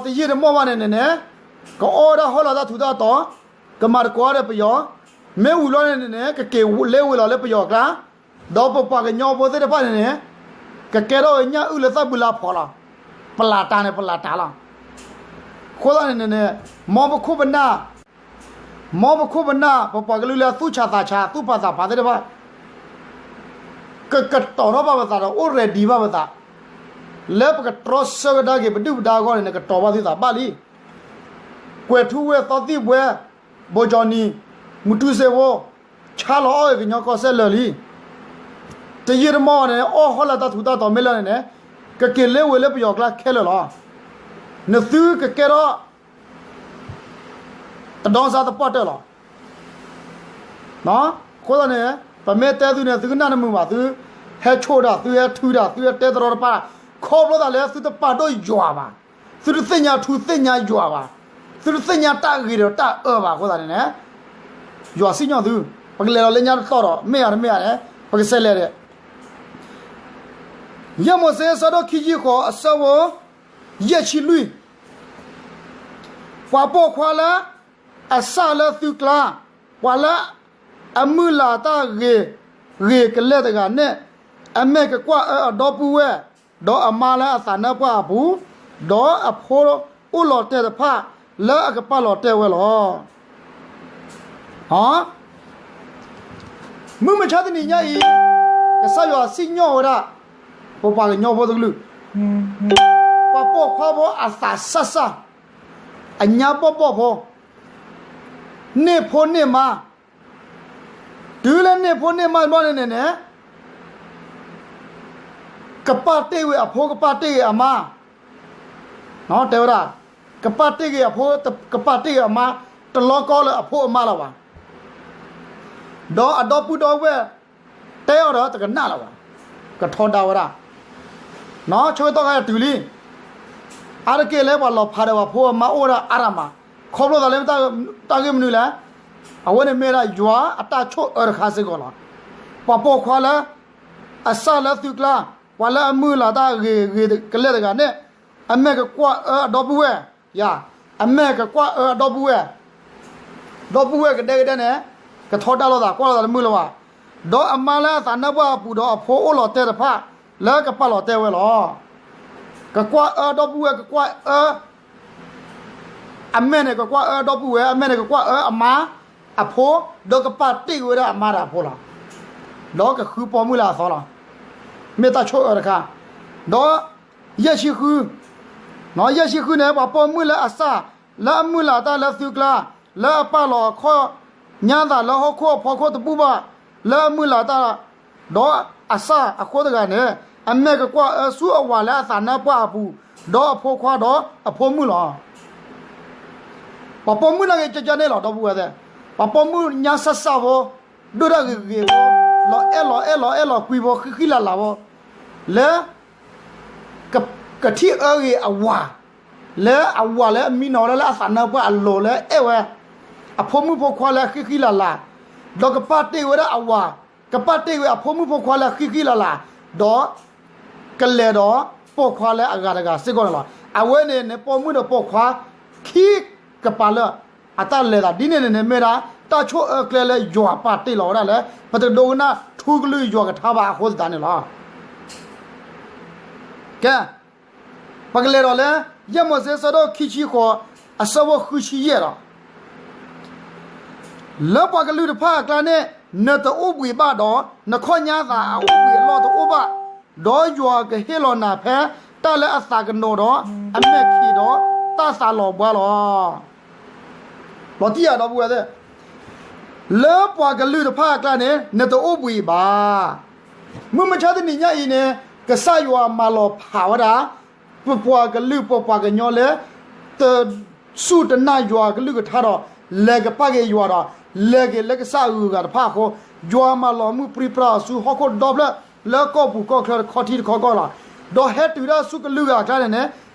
ဒီးတယံာ်တမီၢ်ဘၣ်န့ၣ်န့ၣ်န့ၣ်, ကအိၣ်ဝဲဒၣ်ဟီၣ်လာ်တၢ်ထူးတၢ်တီၤ, ကမၤသကိးဒီးပယီၤ, မ့ၢ်ဝံၤလီၤန့ၣ်န့ၣ်န့ၣ် ကက့ၤလဲၤဝဲလီၤလၢပယီၤအကျါ, ဒီးပပှၤကညီဖိသ့ၣ်တဖၣ်န့ၣ်န့ၣ်, ကကဲထီၣ်ဝဲညၣ်အုၣ်လၢသၣ်ဘုလါဖီးလီၤ. ပလးတၢ်န့ၣ် ပလးတၢ်လီၤ. အဃိသတးန့ၣ်န့ၣ်န့ၣ်, မ်ပခိၣ်ပနၢ်, မ်ပခိၣ်ပနၢ် ပပှၤကလုာ်လၢအသူၣ်ဆးသးဆး သူၣ်ဖးသးဖးသ့ၣ်တဖၣ် ကကတီၤထီၣ်ဘၣ်ပသးဒီး အိၣ် ready ဘၣ်ပသး, လၢပကတြီဆၢကဒါက့ၤ ပဒုၣ်ပဒါအဂီၢ်န့ၣ် ကတီၤဘၣ်သုသးဘၣ်လံ. ကွဲၤထူဝ့ သီသံၣ်ဘှဲ, ဘိကၠီနံၤ, မူတူစ့ဖိ, ဆါလီၤအီၣ်က့ၤကညီကီၢ်စဲၣ်လၢာ်လံ. တယံာ်တမီၢ်န့ၣ် အီၣ်ဟီၣ်လာ်တၢ်ထူးတၢ်တီၤမ့ၢ်လၢာ်န့ၣ်န့ၣ်, ကက့ၤလဲၤဝဲလၢပယီၤကျါခဲလၢာ်လီၤ. နသုကကဲထီၣ် တဒီစါသပှၢ်တၢၢ်လီၤ. အဃိသတးန့ၣ် ပမ့ၢ်တဲသုန့ၣ် သုကနၣ်တမုာ်ဘၣ်, သုဟဲ ဟဲဆိၣ်တၢ်, သုဟဲထုတၢ်, သုဟဲတဲတရီတပါ, ခီဖျိသးလၢသုတပာ်ဒိၣ်ယွၤဘၣ်, သုတသ့ၣ်ညါထူသ့ၣ်ညါယွၤဘၣ်, သုတသ့ၣ်ညါတၢ်ဂ့ၤဒီးတၢ်အၢဘၣ်အဃိသတးန့ၣ်န့ၣ်, ယွၤစံၣ်ညီၣ်သု, ပကလဲၤလီၤလၢညါတတီၤဒီး မ့ၢ်ဧါတမ့ၢ်ဧါန့ၣ် ပကစးလဲၤဒီး ယဲၢ်မိၤၡ့အဆၢဒိၣ်ခံဆံဃိး အဆၢဖိ ယဲၢ်ဆံလွံၢ်, ပှၤပိာ်ခွါလၢ အစၢ်လၢသုကျါ, ပှၤလၢ အမုၢ်လၢ်တၢ်ဂ့ၤ ဂ့ၤကလဲာ်တဂၤန့ၣ်, အမဲာ်ကကွၢ်အၢအဒီပုၢ်ဝဲၢ်, ဒီးအမါလၢအသးနါပှၢ်အပူၤ, ဒီးအဖိအိၣ်လီၤတဲာ်တဖၣ် လၢအကပာ်လီၤတဲာ်ဝဲလီၤ. မုၢ်မဆါတနံၤညါအံၤ, ကစၢ်ယွၤစံၣ်ညီၣ်ဝဲဒၣ် ပပှၤကညီဖိတကလုာ်, ပှၤပိာ်ခွါဖိအသးစၢ်စၢ်, အညါဘီၣ်ဘီၣ်ဖိ, န့ၢ်ဖိန့ၢ်မါ, တုၤလၢန့ၢ်ဖိန့ၢ်မါတဘျီန့ၣ်န့ၣ်န့ၣ် ကပာ်တ့ၢ်ဝဲအဖိ ကပာ်တ့ၢ်ဝဲအမါ, တဲဝဲဒၣ်, ကပာ်တ့ၢ်ဂ့ၤအဖိ ကပာ်တ့ၢ်ဂ့ၤအမါ, တလီၤကီလၢအဖိအမါလၢၤဘၣ်. ဒီးအဒီပုၢ်ဒီဝဲၢ် တဲအီၤဒီးတကနၣ်လၢၤဘၣ်, ကထီဒါဝဲဒၣ်, ဆၢကတီၢ်ခါအံၤတုၤလံ, အါတက့ၢ်လၢပှၤလီၤဖးဒီးပှၤဖိအမါအိၣ်ဝဲဒၣ်အါဒၣ်မး, ခီဖျိသးလၢ တၢ်ဂ့ၢ်မနုၤလဲၣ်, အဝဲန့ၣ်မ့ၢ်ဝဲဒၣ်ယွၤအတၢ်ဆိၣ်အၢတခါစ့ၢ်ကီးလီၤ. ပှၤပိာ်ခွါလၢ အစၢ်လၢသုကျါ, ပှၤလၢအမုၢ်လၢ်တၢ်ဂ့ၤဂ့ၤကလဲာ်တဂၤန့ၣ်, အမဲာ်ကကွၢ်အၢအဒီပုၢ်ဝဲၢ်, ယၤ, အမဲာ်ကကွၢ်အၢအဒီပုၢ်ဝဲၢ်, ဒီပုၢ်ဝဲၢ်ကဒဲကဒဲန့ၣ်, ကထီဒါလိာ်သး ကွၢ်လိာ်သးတမုာ်လၢၤဘၣ်. ဒီးအမါလၢအသးနါပှၢ်အပူၤဒီးအဖိအိၣ်လီၤတဲာ်တဖၣ် လၢကပာ်လီၤတဲာ်ဝဲလီၤ. ကကွၢ်အၢဒီပုၢ်ဝဲၢ် ကကွၢ်အၢ အမဲာ်န့ၣ်ကကွၢ်အၢဒီပုၢ်ဝဲၢ်, အမဲာ်န့ၣ်ကကွၢ်အၢအမါ, အဖိ, ဒီးကပာ်တ့ၢ်ဝဲဒၣ်အမါဒီးအဖိလီၤ. ဒီးကဃုပိာ်မုၣ်လၢအသီလီၤ. မ့ၢ်တၢ်ဆိၣ်အၢတခါ, ဒီး ယဲၢ်ဆံဃု, ယဲၢ်ဆံဃုန့ၣ် ပှၤပိာ်မုၣ်လၢအစၢ်, လၢအမုၢ်လၢ်တၢ်လၢသုကျါ, လၢအပာ်လီၤအခီၣ်ညါသးလၢဟီၣ်ခိၣ်အဖီခိၣ်တဘူၣ်ဘၣ်, လၢအမုၢ်လၢ်တၢ် ဒီးအစၢ်အဃိတဂၤန့ၣ်, အမဲာ်ကကွၢ်အၢဆူအဝၤလၢအသးနါပှၢ်အပူၤ, ဒီးအဖိခွါဒီးအဖိမုၣ်လီၤ. ပှၤပိာ်မုၣ်နာ်က့ၤကကန့ၣ်လီၤ ဒီပုၢ်ဝဲၢ်သ့ၣ်, ပှၤပိာ်မုၣ်ညါစၢ်စၢ်ဖိ, ဒိၣ်တၢ်ဂ့ၤဂ့ၤဖိ, လီၤအဲၣ်လီၤအဲၣ်လီၤအဲၣ်လီၤကွံဖိဃံဃံလၤလၤဖိ, လၢ ကထံၣ်အၢဂ့ၤအဝၤ, လၢအဝၤလၢအမံနီၤဝဲဒၣ်လၢအသးနါပှၢ်အလိၤလၢအဲၣ်ဝဲ, အဖိမုၣ်ဖိခွါလၢဃံဃံလၤလၤ, ဒီးကပာ်တ့ၢ်ဝဲဒၣ်အဝၤ, ကပာ်တ့ၢ်ဝဲအဖိမုၣ်ဖိခွါလၢဃံဃံလၤလၤ, ဒီး ကလဲၤဒီးပိာ်ခွါလၢအဂၤတဂၤစ့ၢ်ကီးန့ၣ်လီၤ. အဝဲန့ၣ်န့ၣ် ပိာ်မုၣ်ဒီးပိာ်ခွါ ခံကပၤလၢ အတၢ်လဲၤသးဒ်န့ၣ်န့ၣ်န့ၣ် မ့ၢ်ဒၣ် တၢ်ဆိၣ်အၢကျဲလၢယွၤပာ်တ့ၢ်လီၤဝဲဒၣ်လၢ ပတဒိကနၣ်ထူကလုၢ်ယွၤကထါဘၣ်အဃိသတးန့ၣ်လီၤ. ကဲ, ပကလဲၤဒီးလၢ ယဲၢ်မိၤၡ့အဆၢဒိၣ်ခံဆံဃိး အဆၢဖိဃုဆံယဲၢ်ဒီး လၢပှၤကလုာ်တဖၣ်အကျါန့ၣ် နတအိၣ်ဘှံးဘၣ်ဒီး နခီၣ်ညါသးအအိၣ်ဘှံးအလီၢ်တအိၣ်ဘၣ်, ဒီးယွၤကဟ့ၣ်လီၤနၤဖဲတၢ်လၢအသးကနိးဒီး အမဲာ်ခံးဒီးတၢ်သးလီၤဘှါလီၤ. လီၤတံၢ်ဧါ ဒီပုၢ်ဝဲၢ်သ့ၣ်, လၢပှၤကလုာ်တဖၣ်အကျါန့ၣ် နတအိၣ်ဘှံးဘၣ်. မုၢ်မဆါတနံၤညါအံၤန့ၣ် ကစၢ်ယွၤမၤလီၤဖးဝဲဒၣ် ပပှၤကလုာ်ပပှၤကညီလၢ တစူၢ်တနာ်ယွၤကလုၢ်ကထါဒီး လဲၤကပာ်က့ၤယွၤဒီး လဲၤက့ၤလၢကစၢ်အဂုၤအဂၤတဖၣ်အဃိ, ယွၤမၤလီၤမုၢ်ပြံပြါအီၤဆူဟီၣ်ခိၣ်ဒီဖျၢၣ် လၢကီၢ်ပူၤကီၢ်ချၢတခီထံတခီကီၢ်လီၤ. ဒီးဟဲတုၤဒၣ်ဆူကလုာ်ဂၤအကျါန့ၣ်န့ၣ်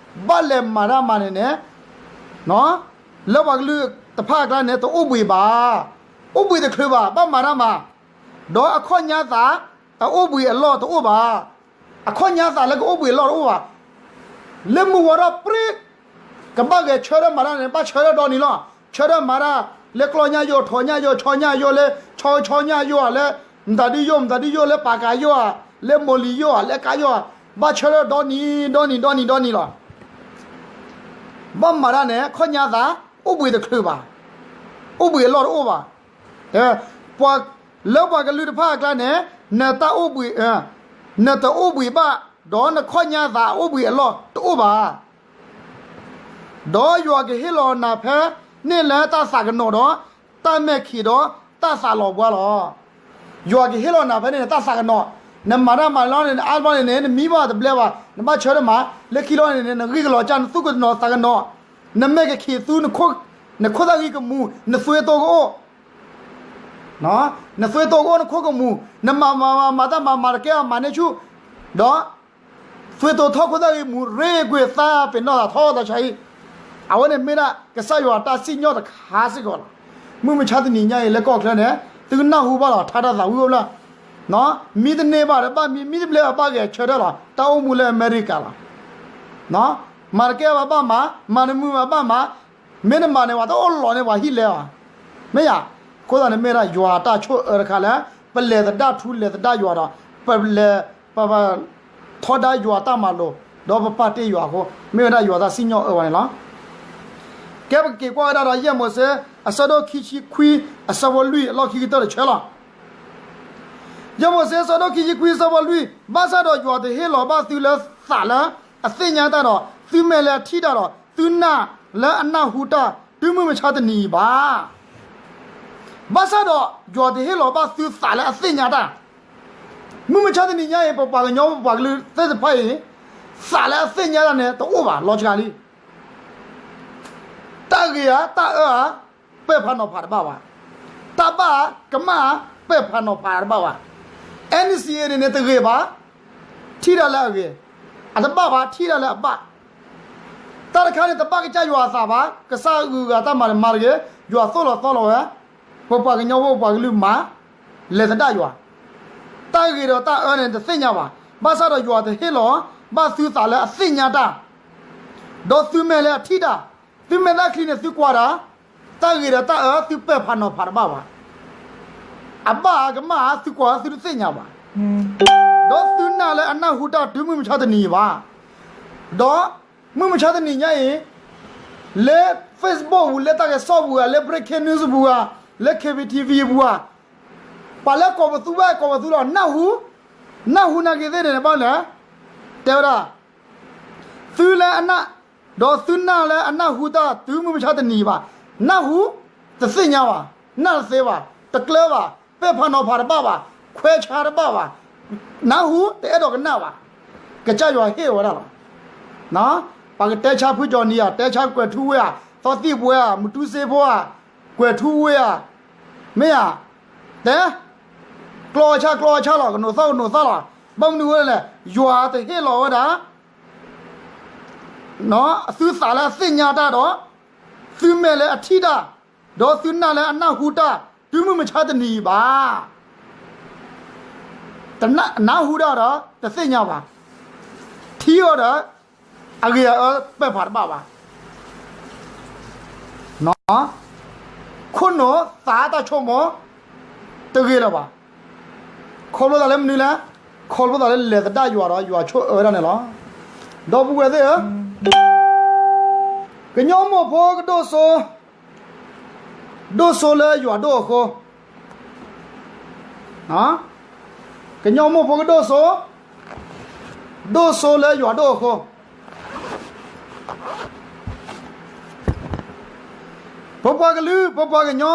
ဘၣ်လဲၤမၤတၢ်မၤန့ၣ်န့ၣ် လၢပှၤကလုာ်တဖၣ်အကျါန့ၣ် တအိၣ်ဘှံးဘၣ်, အိၣ်ဘှံးတချုးဘၣ်, ဘၣ်မၤတၢ်မၤ, ဒီးအခီၣ်ညါသး အအိၣ်ဘှံးအလီၢ်တအိၣ်ဘၣ်, အခီၣ်ညါသးလၢကအိၣ်ဘှံးအလီၢ်တအိၣ်ဘၣ်. လၢမုၢ်ဝါထီၣ်ပြံ ကဘၣ်ဂဲၤဆၢထၢၣ်မၤတၢ်န့ၣ် ဘၣ်ဆၢထၢၣ်ဒီနံၤလီၤ. ဆၢထၢၣ်မၤတၢ် လၢကျီၢ်ညၣ်ယိာ် ထိးညၣ်ယိာ် ဆီညၣ်ယိာ်လၢ ဆီဆီညၣ်ယိာ်ဧါ လၢမတၤဒုယိာ် မတၤဒုယိာ် လၢပာ်ကၤယိာ်ဧါ လၢမိၢ်လံၤယိာ်ဧါ လၢကါယိာ်ဧါ, ဘၣ်ဆၢထၢၣ်ဒီနံၤ ဒီနံၤ ဒီနံၤ ဒီနံၤလီၤ. ဘၣ်မၤတၢ်န့ၣ် ခီၣ်ညါသး အိၣ်ဘှံးတချုးဘၣ်, အိၣ်ဘှံးအလီၢ်တအိၣ်ဘၣ်. ပှၤ လၢပှၤကလုာ်တဖၣ်အကျါန့ၣ် နတၢ်အိၣ်ဘှံး, နတအိၣ်ဘှံးဘၣ်, ဒီးနခီၣ်ညါသးအအိၣ်ဘှံးအလီၢ်တအိၣ်ဘၣ်. ဒီးယွၤကဟ့ၣ်လီၤနၤဖဲန့ၣ်လၢတၢ်သးကနိးဒီး တၢ်မဲာ်ခံးဒီးတၢ်သးလီၤဘှါလီၤ. ယွၤကဟ့ၣ်လီၤနၤဖဲန့ၣ် တၢ်သးကနိး, နမၤတၢ်မၤလီၤန့ၣ် အါဘျီန့ၣ်န့ၣ် နမံဘၣ်တဘျဲဘၣ်, နဘၣ်ဆၢထၢၣ်မၤ, လၢခံလီၤန့ၣ်န့ၣ် နဂံၢ်ကလီၤကၢ် နသူၣ်ကနိးသးကနိး, နမဲာ်ကခံးသူ နခိၣ်သၣ်ဂံၢ်ကမူၤ နသွဲတိကအိၣ် နသွံၣ်တိၢ်ကအိၣ်နခိၣ်ကမူၣ်, နမၤမၤမၤမၤတၢ်မၤမၤတကဲအမၤန့ၢ်ဆူၣ်, ဒီး သွံၣ်တိၢ်ထီၣ်ခိၣ်သၣ်ဂ့ၤမူၤ ရ့ကွံာ်သးပ့ၤနီၣ်သးထီဒီးဆါအံၤ, အဝဲန့ၣ်မ့ၢ်ဒၣ်ကစၢ်ယွၤတၢ်စံၣ်ညီၣ်တခါစ့ၢ်ကီးလီၤ. မုၢ်မဆါတနံၤညါအံၤလၢကီၢ်ချၢန့ၣ် သုကနၢ်ဟူဘၣ်လီၤ ထါတၢ်သးဝံၣ်အိၣ်လၢ မံတန့ၢ်ဘၣ်ဒီးဘၣ်မံ, မံတဘျဲးဘၣ်ဂဲၤဆၢထၢၣ်လီၤ. တၢ်အိၣ်မူလၢအမဲရကၤလီၤ. မၤတကဲဘၣ်ဘၣ်မၤ, မၤနမုာ်ဘၣ်ဘၣ်မၤ, မ့ၢ်နမၤန့ၣ် ပှၤတအိၣ်လီၤန့ၣ် ပှၤဟံၣ်လဲၤဘၣ်. မ့ၢ်ယၤ, အဃိသတးန့ၣ်မ့ၢ်ဒၣ်ယွၤတၢ်ဆိၣ်အၢတခါလၢ ပလဲၤသဒၣ်ထူလဲၤသဒၣ်ယွၤဒီး ပလဲၤ ပ ပထီဒါယွၤတၢ်မၤလိာ်, ဒီးပပာ်တ့ၢ်ယွၤအဃိ, မ့ၢ်ဝဲဒၣ်ယွၤတၢ်စံၣ်ညီၣ်အၢဝဲန့ၣ်လီၤ. ကဲပကက့ၤကွၢ်ဝဲဒၣ်ဒီး ယဲၢ်မိၤၡ့ အဆၢဒိၣ်ခံဆံခွံ အဆၢဖိလွံၢ်အလီၢ်ခံကတၢၢ်တဆၢလီၤ. ယဲၢ်မိၤၡ့ အဆၢဒိၣ်ခံဆံခွံ အဆၢဖိလွံၢ်, ဘၣ်ဆၣ်ဒီးယွၤတဟ့ၣ်လီၤဘၣ်သုလၢသးလၢအသ့ၣ်ညါတၢ်ဒီး သုမဲာ်လၢအထံၣ်တၢ်ဒီး သုနၢ်လၢအနၢ်ဟူတၢ် တုၤမုၢ်မဆါတနံၤအံၤဘၣ်. ဘၣ်ဆၣ်ဒီးယွၤတဟ့ၣ်လီၤဘၣ်သုသးလၢအသ့ၣ်ညါတၢ်. မုၢ်မဆါတနံၤညါအံၤ ပပှၤကညီပပှၤကလုာ်သ့ၣ်တဖၣ်အံၤ သးလၢအသ့ၣ်ညါတၢ်န့ၣ် တအိၣ်ဘၣ် လီၤစှၤလံ. တၢ်ဂ့ၤဧါ, တၢ်အၢဧါ, ပဲာ်ဖးနီၤဖးတဘၣ်ဘၣ်. တၢ်ဘၣ်ဧါ, ကမၣ်ဧါ, ပဲာ်ဖးနီၤဖးတဘၣ်ဘၣ်. NCA န့ၣ်န့ၣ်တဂ့ၤဘၣ်, ထံၣ်တၢ်လၢအဂ့ၤ, အတဘၣ်ဘၣ်, ထံၣ်တၢ်လၢအဘၣ်. တၢ်တခါန့ၣ် တဘၣ်ကစၢ်ယွၤအသးဘၣ်, ကစၢ်အဂုၤအဂၤတၢ်မၤန့ၣ်မၤတဂ့ၤ, ယွၤသိၣ်လီၤသီလီၤဝဲ, ပပှၤကညီဖိပပှၤကလုာ်မၤ လဲၤသဒၣ်ယွၤ. တၢ်ဂ့ၤဒီးတၢ်အၢန့ၣ်တသ့ၣ်ညါဘၣ်. ဘၣ်ဆၣ်ဒီးယွၤတဟ့ၣ်လီၤဘၣ်သုသးလၢအသ့ၣ်ညါတၢ်, ဒီးသုမဲာ်လၢအထံၣ်တၢ်, သုမဲာ်သၣ်ချံန့ၣ်သုကွၢ်တၢ်, တၢ်ဂ့ၤဒီးတၢ်အၢသုပဲာ်ဖးနီၤဖးတဘၣ်ဘၣ်. အဘၣ်ဧါကမၣ်ဧါ သုကွၢ်သုတသ့ၣ်ညါဘၣ်. ဒီးသုနၢ်လၢအနၢ်ဟူတၢ်တုၤမုၢ်မဆါတနံၤအံၤဘၣ်. ဒီးမုၢ်မဆါတနံၤညါအံၤ လၢ Facebook ပူၤ လၢတၢ်ကစီၣ်ပူၤဧါ, လၢ breaking news ပူၤဧါ, လၢ K B T V ပူၤဧါ, ပှၤလၢကိးပသူဘၣ်ကိးပသူလီၤ နၢ်ဟူ, နၢ်ဟူနာ်က့ၤသ့ၣ်န့ၣ်န့ၣ်ဘၣ်လဲၣ်, တဲဝဲဒၣ် သုလၢအနၢ်, ဒီးသုနၢ်လၢအနၢ်ဟူတၢ်တုၤမုၢ်မဆါတနံၤဘၣ်, နၢ်ဟူ, တသ့ၣ်ညါဘၣ်, နၢ်တသ့ဘၣ်, တကျၢၤဘၣ်, ပဲာ်ဖးနီၤဖးတဘၣ်ဘၣ်, ခွဲးဆါတဘၣ်ဘၣ်, နၢ်ဟူ တအဲၣ်ဒိးကနၣ်ဘၣ်, ကစၢ်ယွၤဟ့ၣ်ဝဲဒၣ်လီၤ. ပှၤကတဲဆါဖုကၠီၤနံၤဧါ, တဲဆါကွဲၤထူဝ့ဧါ, သီသံၣ်ဘှဲဧါ, မတူစ့ဖိဧါ, ကွဲၤထူဝ့ဧါ, မ့ၢ်ဧါ, တဲ, ကျီအဆၣ်ကျီအဆၣ်လီၤ, ကနိးသီၣ်ကနိးသီၣ်လီၤ, ဘၣ်မနုၤဝဲလဲၣ်, ယွၤတဟ့ၣ်လီၤဝဲဒၣ် သုသးလၢအသ့ၣ်ညါတၢ်ဒီး သုမဲာ်လၢအထံၣ်တၢ်, ဒီးသုနၢ်လၢအနၢ်ဟူတၢ် တုၤမုၢ်မဆါတနံၤအံၤဘၣ်. တနၢ်ဟူတၢ်ဒီး တသ့ၣ်ညါဘၣ်. ထံၣ်အီၤဒီး အဂ့ၤအအၢပဲာ်ဖးတဘၣ်ဘၣ်. ခိၣ်နူာ်သးတၢ်ဆိကမိၣ် တဂ့ၤလၢၤဘၣ်. ခီဖျိသးလၢမနုၤလဲၣ်, ခီဖျိသးလၢလဲၤသဒၣ်ယွၤဒီးယွၤဆိၣ်အၢဝဲဒၣ်န့ၣ်လီၤ. ဒီပုၢ်ဝဲၢ်သ့ၣ်ဧၢ, ကညီမိၢ်ဖိကဒိၣ်စိ ဒိၣ်စိလၢယွၤဒိၣ်အဃိ, ကညီမိၢ်ဖိကဒိၣ်စိ, ဒိၣ်စိလၢယွၤဒိၣ်အဃိ, ပပှၤကလုာ် ပပှၤကညီ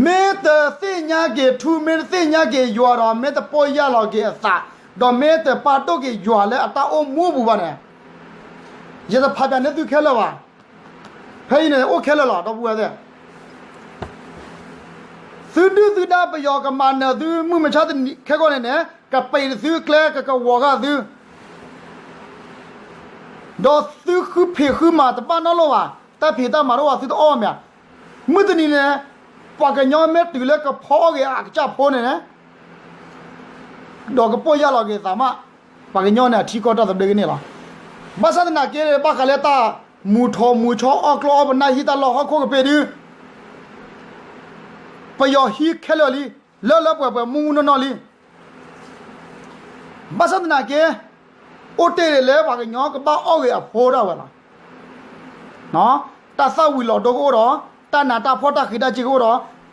မ့ၢ်တသ့ၣ်ညါက့ၤထူ, မ့ၢ်တသ့ၣ်ညါက့ၤယွၤဒီး မ့ၢ်တပီၢ်ယၢ်လီၤက့ၤအသး, ဒီးမ့ၢ်တပာ်ဒိၣ်က့ၤယွၤလၢအတၢ်အိၣ်မူအပူၤဘၣ်န့ၣ်, ယတဖးပၠးန့ၢ်သုခဲလၢာ်ဘၣ်. ဖဲအံၤန့ၣ် အိၣ်ခဲလၢာ်လီၤ ဒီပုၢ်ဝဲၢ်သ့ၣ်. သုဒုၣ်သုဒါပယီၤကမၤနၢၤသု မုၢ်မဆါတနံၤခဲကီၢ်န့ၣ်န့ၣ် ကပံာ်သုကျဲ ကကဝီၤဃာ်သု ဒီးသုဃုဖံးဃုမၤတဘၣ်နီတလိၣ်ဘၣ်, တၢ်ဖံးတၢ်မၤတအိၣ်ဘၣ် သုတအီၣ်မ့ၢ်ဧါ. မုၢ်တနံၤန့ၣ် ပှၤကညီမ့ၢ်တုၤလၢကဖီအီၣ်က့ၤအကစၢ်ဖိန့ၣ်န့ၣ် ဒီးကပီၢ်ယၢ်လီၤက့ၤသးမး, ပှၤကညီန့ၣ် အထံကီၢ်တၢ်သဘျ့ကန့ၢ်လီၤ. ဘၣ်ဆၣ်သနာ်က့ ဘၣ်ဃးလၢတၢ်မူထီမူဆီ အီၣ်ကျီအီၣ်ပနၢ် ဟံၣ်တၢ်လီၢ်ဟီၣ်ခိၣ်ကပ့ၤဒု ပယီၤဟံးခဲလၢာ်လံ, လၢလၢပှဲၤပှဲၤ မုၢ်မုၢ်နီၢ်နီၢ်လံ. ဘၣ်ဆၣ်သနာ်က့ အိၣ်တ့ၢ်လၢပှၤကညီကဘၣ်အီၣ်ဂ့ၤအဖိဒၣ်ဝဲလီၤ. တၢ်သၣ်ဝံၤလီၤဒိကအိၣ်ဒီး တၢ်နးတၢ်ဖှီၣ်တၢ်ဃံးတၢ်စ့ကအိၣ်ဒီး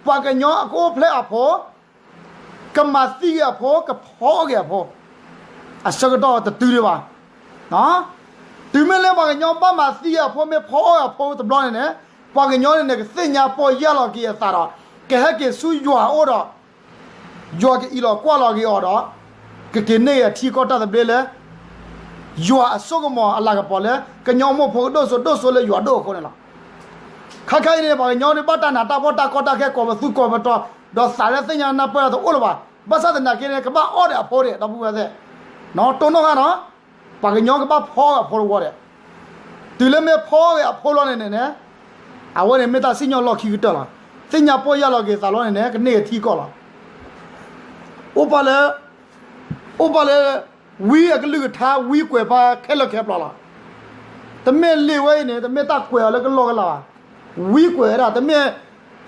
ပှၤကညီအကအိၣ်ဖျဲၣ်အဖိ, ကမၤသံဂ့ၤအဖိ, ကဖီအီၣ်ဂ့ၤအဖိ, အဆၢကတီၢ်တတုၤဒံးဘၣ်. တုၤမ့ၢ်လၢပှၤကညီဘၣ်မၤသံအဖိ မ့ၢ်ဖီအီၣ်အဖိတဘျီန့ၣ်န့ၣ်, ပှၤကညီန့ၣ်န့ၣ် ကသ့ၣ်ညါပီၢ်ယၢ်လီၤက့ၤအသးဒီး ကဟဲက့ၤဆူယွၤအအိၣ်ဒီး ယွၤကအံးလီၤကွၢ်လီၤက့ၤအီၤဒီး ကက့ၤန့ၢ်အထံကီၢ်တၢ်သဘျ့လၢ ယွၤအစိကမီၤအလၤကပီၤလၢ ကညီမိၢ်ဖိကဒိၣ်စိ ဒိၣ်စိလၢယွၤဒိၣ်အဃိန့ၣ်လီၤ. ခါခါအံၤန့ၣ် ပှၤကညီန့ၣ် ဘၣ်တၢ်နးတၢ်ဖှီၣ် တၢ်ကီတၢ်ခဲ ကိးပသူကိးပတီၤ ဒီးသးလၢသ့ၣ်ညါနၢ်ပၢၢ်တအိၣ်လၢၤဘၣ်. ဘၣ်ဆၣ်သနာ်က့န့ၣ် ကဘၣ်အီၣ်ဒီးအဖိဒံး ဒီပုၢ်ဝဲၢ်သ့ၣ်, တိၢ်နီၣ်ဃာ်နီၤ, ပှၤကညီကဘၣ်ဖီဂ့ၤအဖိတဝီဒံး. တုၤလၢမ့ၢ်ဖီဂ့ၤအဖိလီၤန့ၣ်န့ၣ်န့ၣ်, အဝဲန့ၣ်မ့ၢ်တၢ်စံၣ်ညီၣ်လီၢ်ခံကတၢၢ်လီၤ. သ့ၣ်ညါပီၢ်ယၢ်လီၤက့ၤသးလီၤန့ၣ်န့ၣ် ကန့ၢ်က့ၤထံကီၢ်လီၤ. အိၣ်ပာ်လၢ အိၣ်ပာ်လၢ ဝံအကလုၢ်ကထါ ဝံကွဲးပာ်ခဲလၢာ်ခဲဆ့လီၤ. တမ့ၢ်လံာ်ဝဲအံၤန့ၣ် တမ့ၢ်တၢ်ကွဲးအီၤလၢကလီကလီဘၣ်. ဝံကွဲးဝဲဒၣ် တမ့ၢ်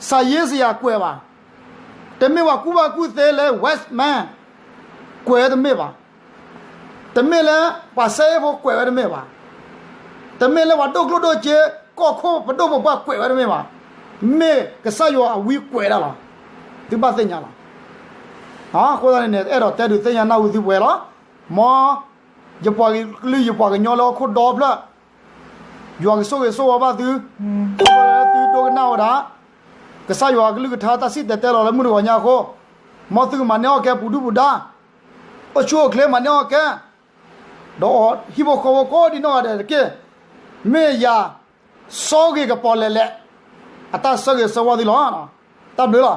စၤယ့စယၤကွဲးဘၣ်. တမ့ၢ်ပှၤကူၣ်ဘၣ်ကူၣ်သ့လၢ Westman ကွဲးဝဲတမ့ၢ်ဘၣ်. တမ့ၢ်လၢ ပှၤစဲအ့ၣ်ဖိကွဲးဝဲတမ့ၢ်ဘၣ်. တမ့ၢ်လၢပှၤဒိၣ်ကျိၣ်ဒိၣ်စ့ ကီၢ်ခိၣ်ပဒိၣ်ပပှၢ်ကွဲးဝဲတမ့ၢ်ဘၣ်. မ့ၢ်ကစၢ်ယွၤအဝံကွဲးဒၣ်လီၤ. သုဘၣ်သ့ၣ်ညါလီၤ. အဃိသတးန့ၣ်န့ၣ် အဲၣ်ဒိးတဲဒုးသ့ၣ်ညါနၢ်ဟူသုပှဲၤလီၤ. မ် ယပှၤကလုာ် ယပှၤကညီလၢဟီၣ်ခိၣ်ဒီဖျၢၣ်, ယွၤကဆိၣ်ဂ့ၤဆိၣ်ဝါဘၣ်သု, သုဒိကနၣ်ဝဲဒၣ် ကစၢ်ယွၤအကလုၢ်ကထါ တၢ်စံၣ်တဲၤတဲလီၤလၢမုၢ်တဂီၤညါအဃိ, မ်သုကမၤန့ၢ်အီၣ်ကဲပူၤဒုၣ်ပူၤဒါ, အိၣ်ဆူၣ်အိၣ်ချ့မၤန့ၢ်အီၣ်ကဲ, ဒီးဟံၣ်ဖိဃီဖိကိးဒံနီၢ်ဂၤဒဲးတက့ၢ်. မ့ၢ်ယၤ စီၤဂ့ၤကပီၤလဲၣ်လဲၣ် အတၢ်ဆၢဂ့ၤဆၢဝါသုလီၤ. တၢ်ဘျုးလီၤ.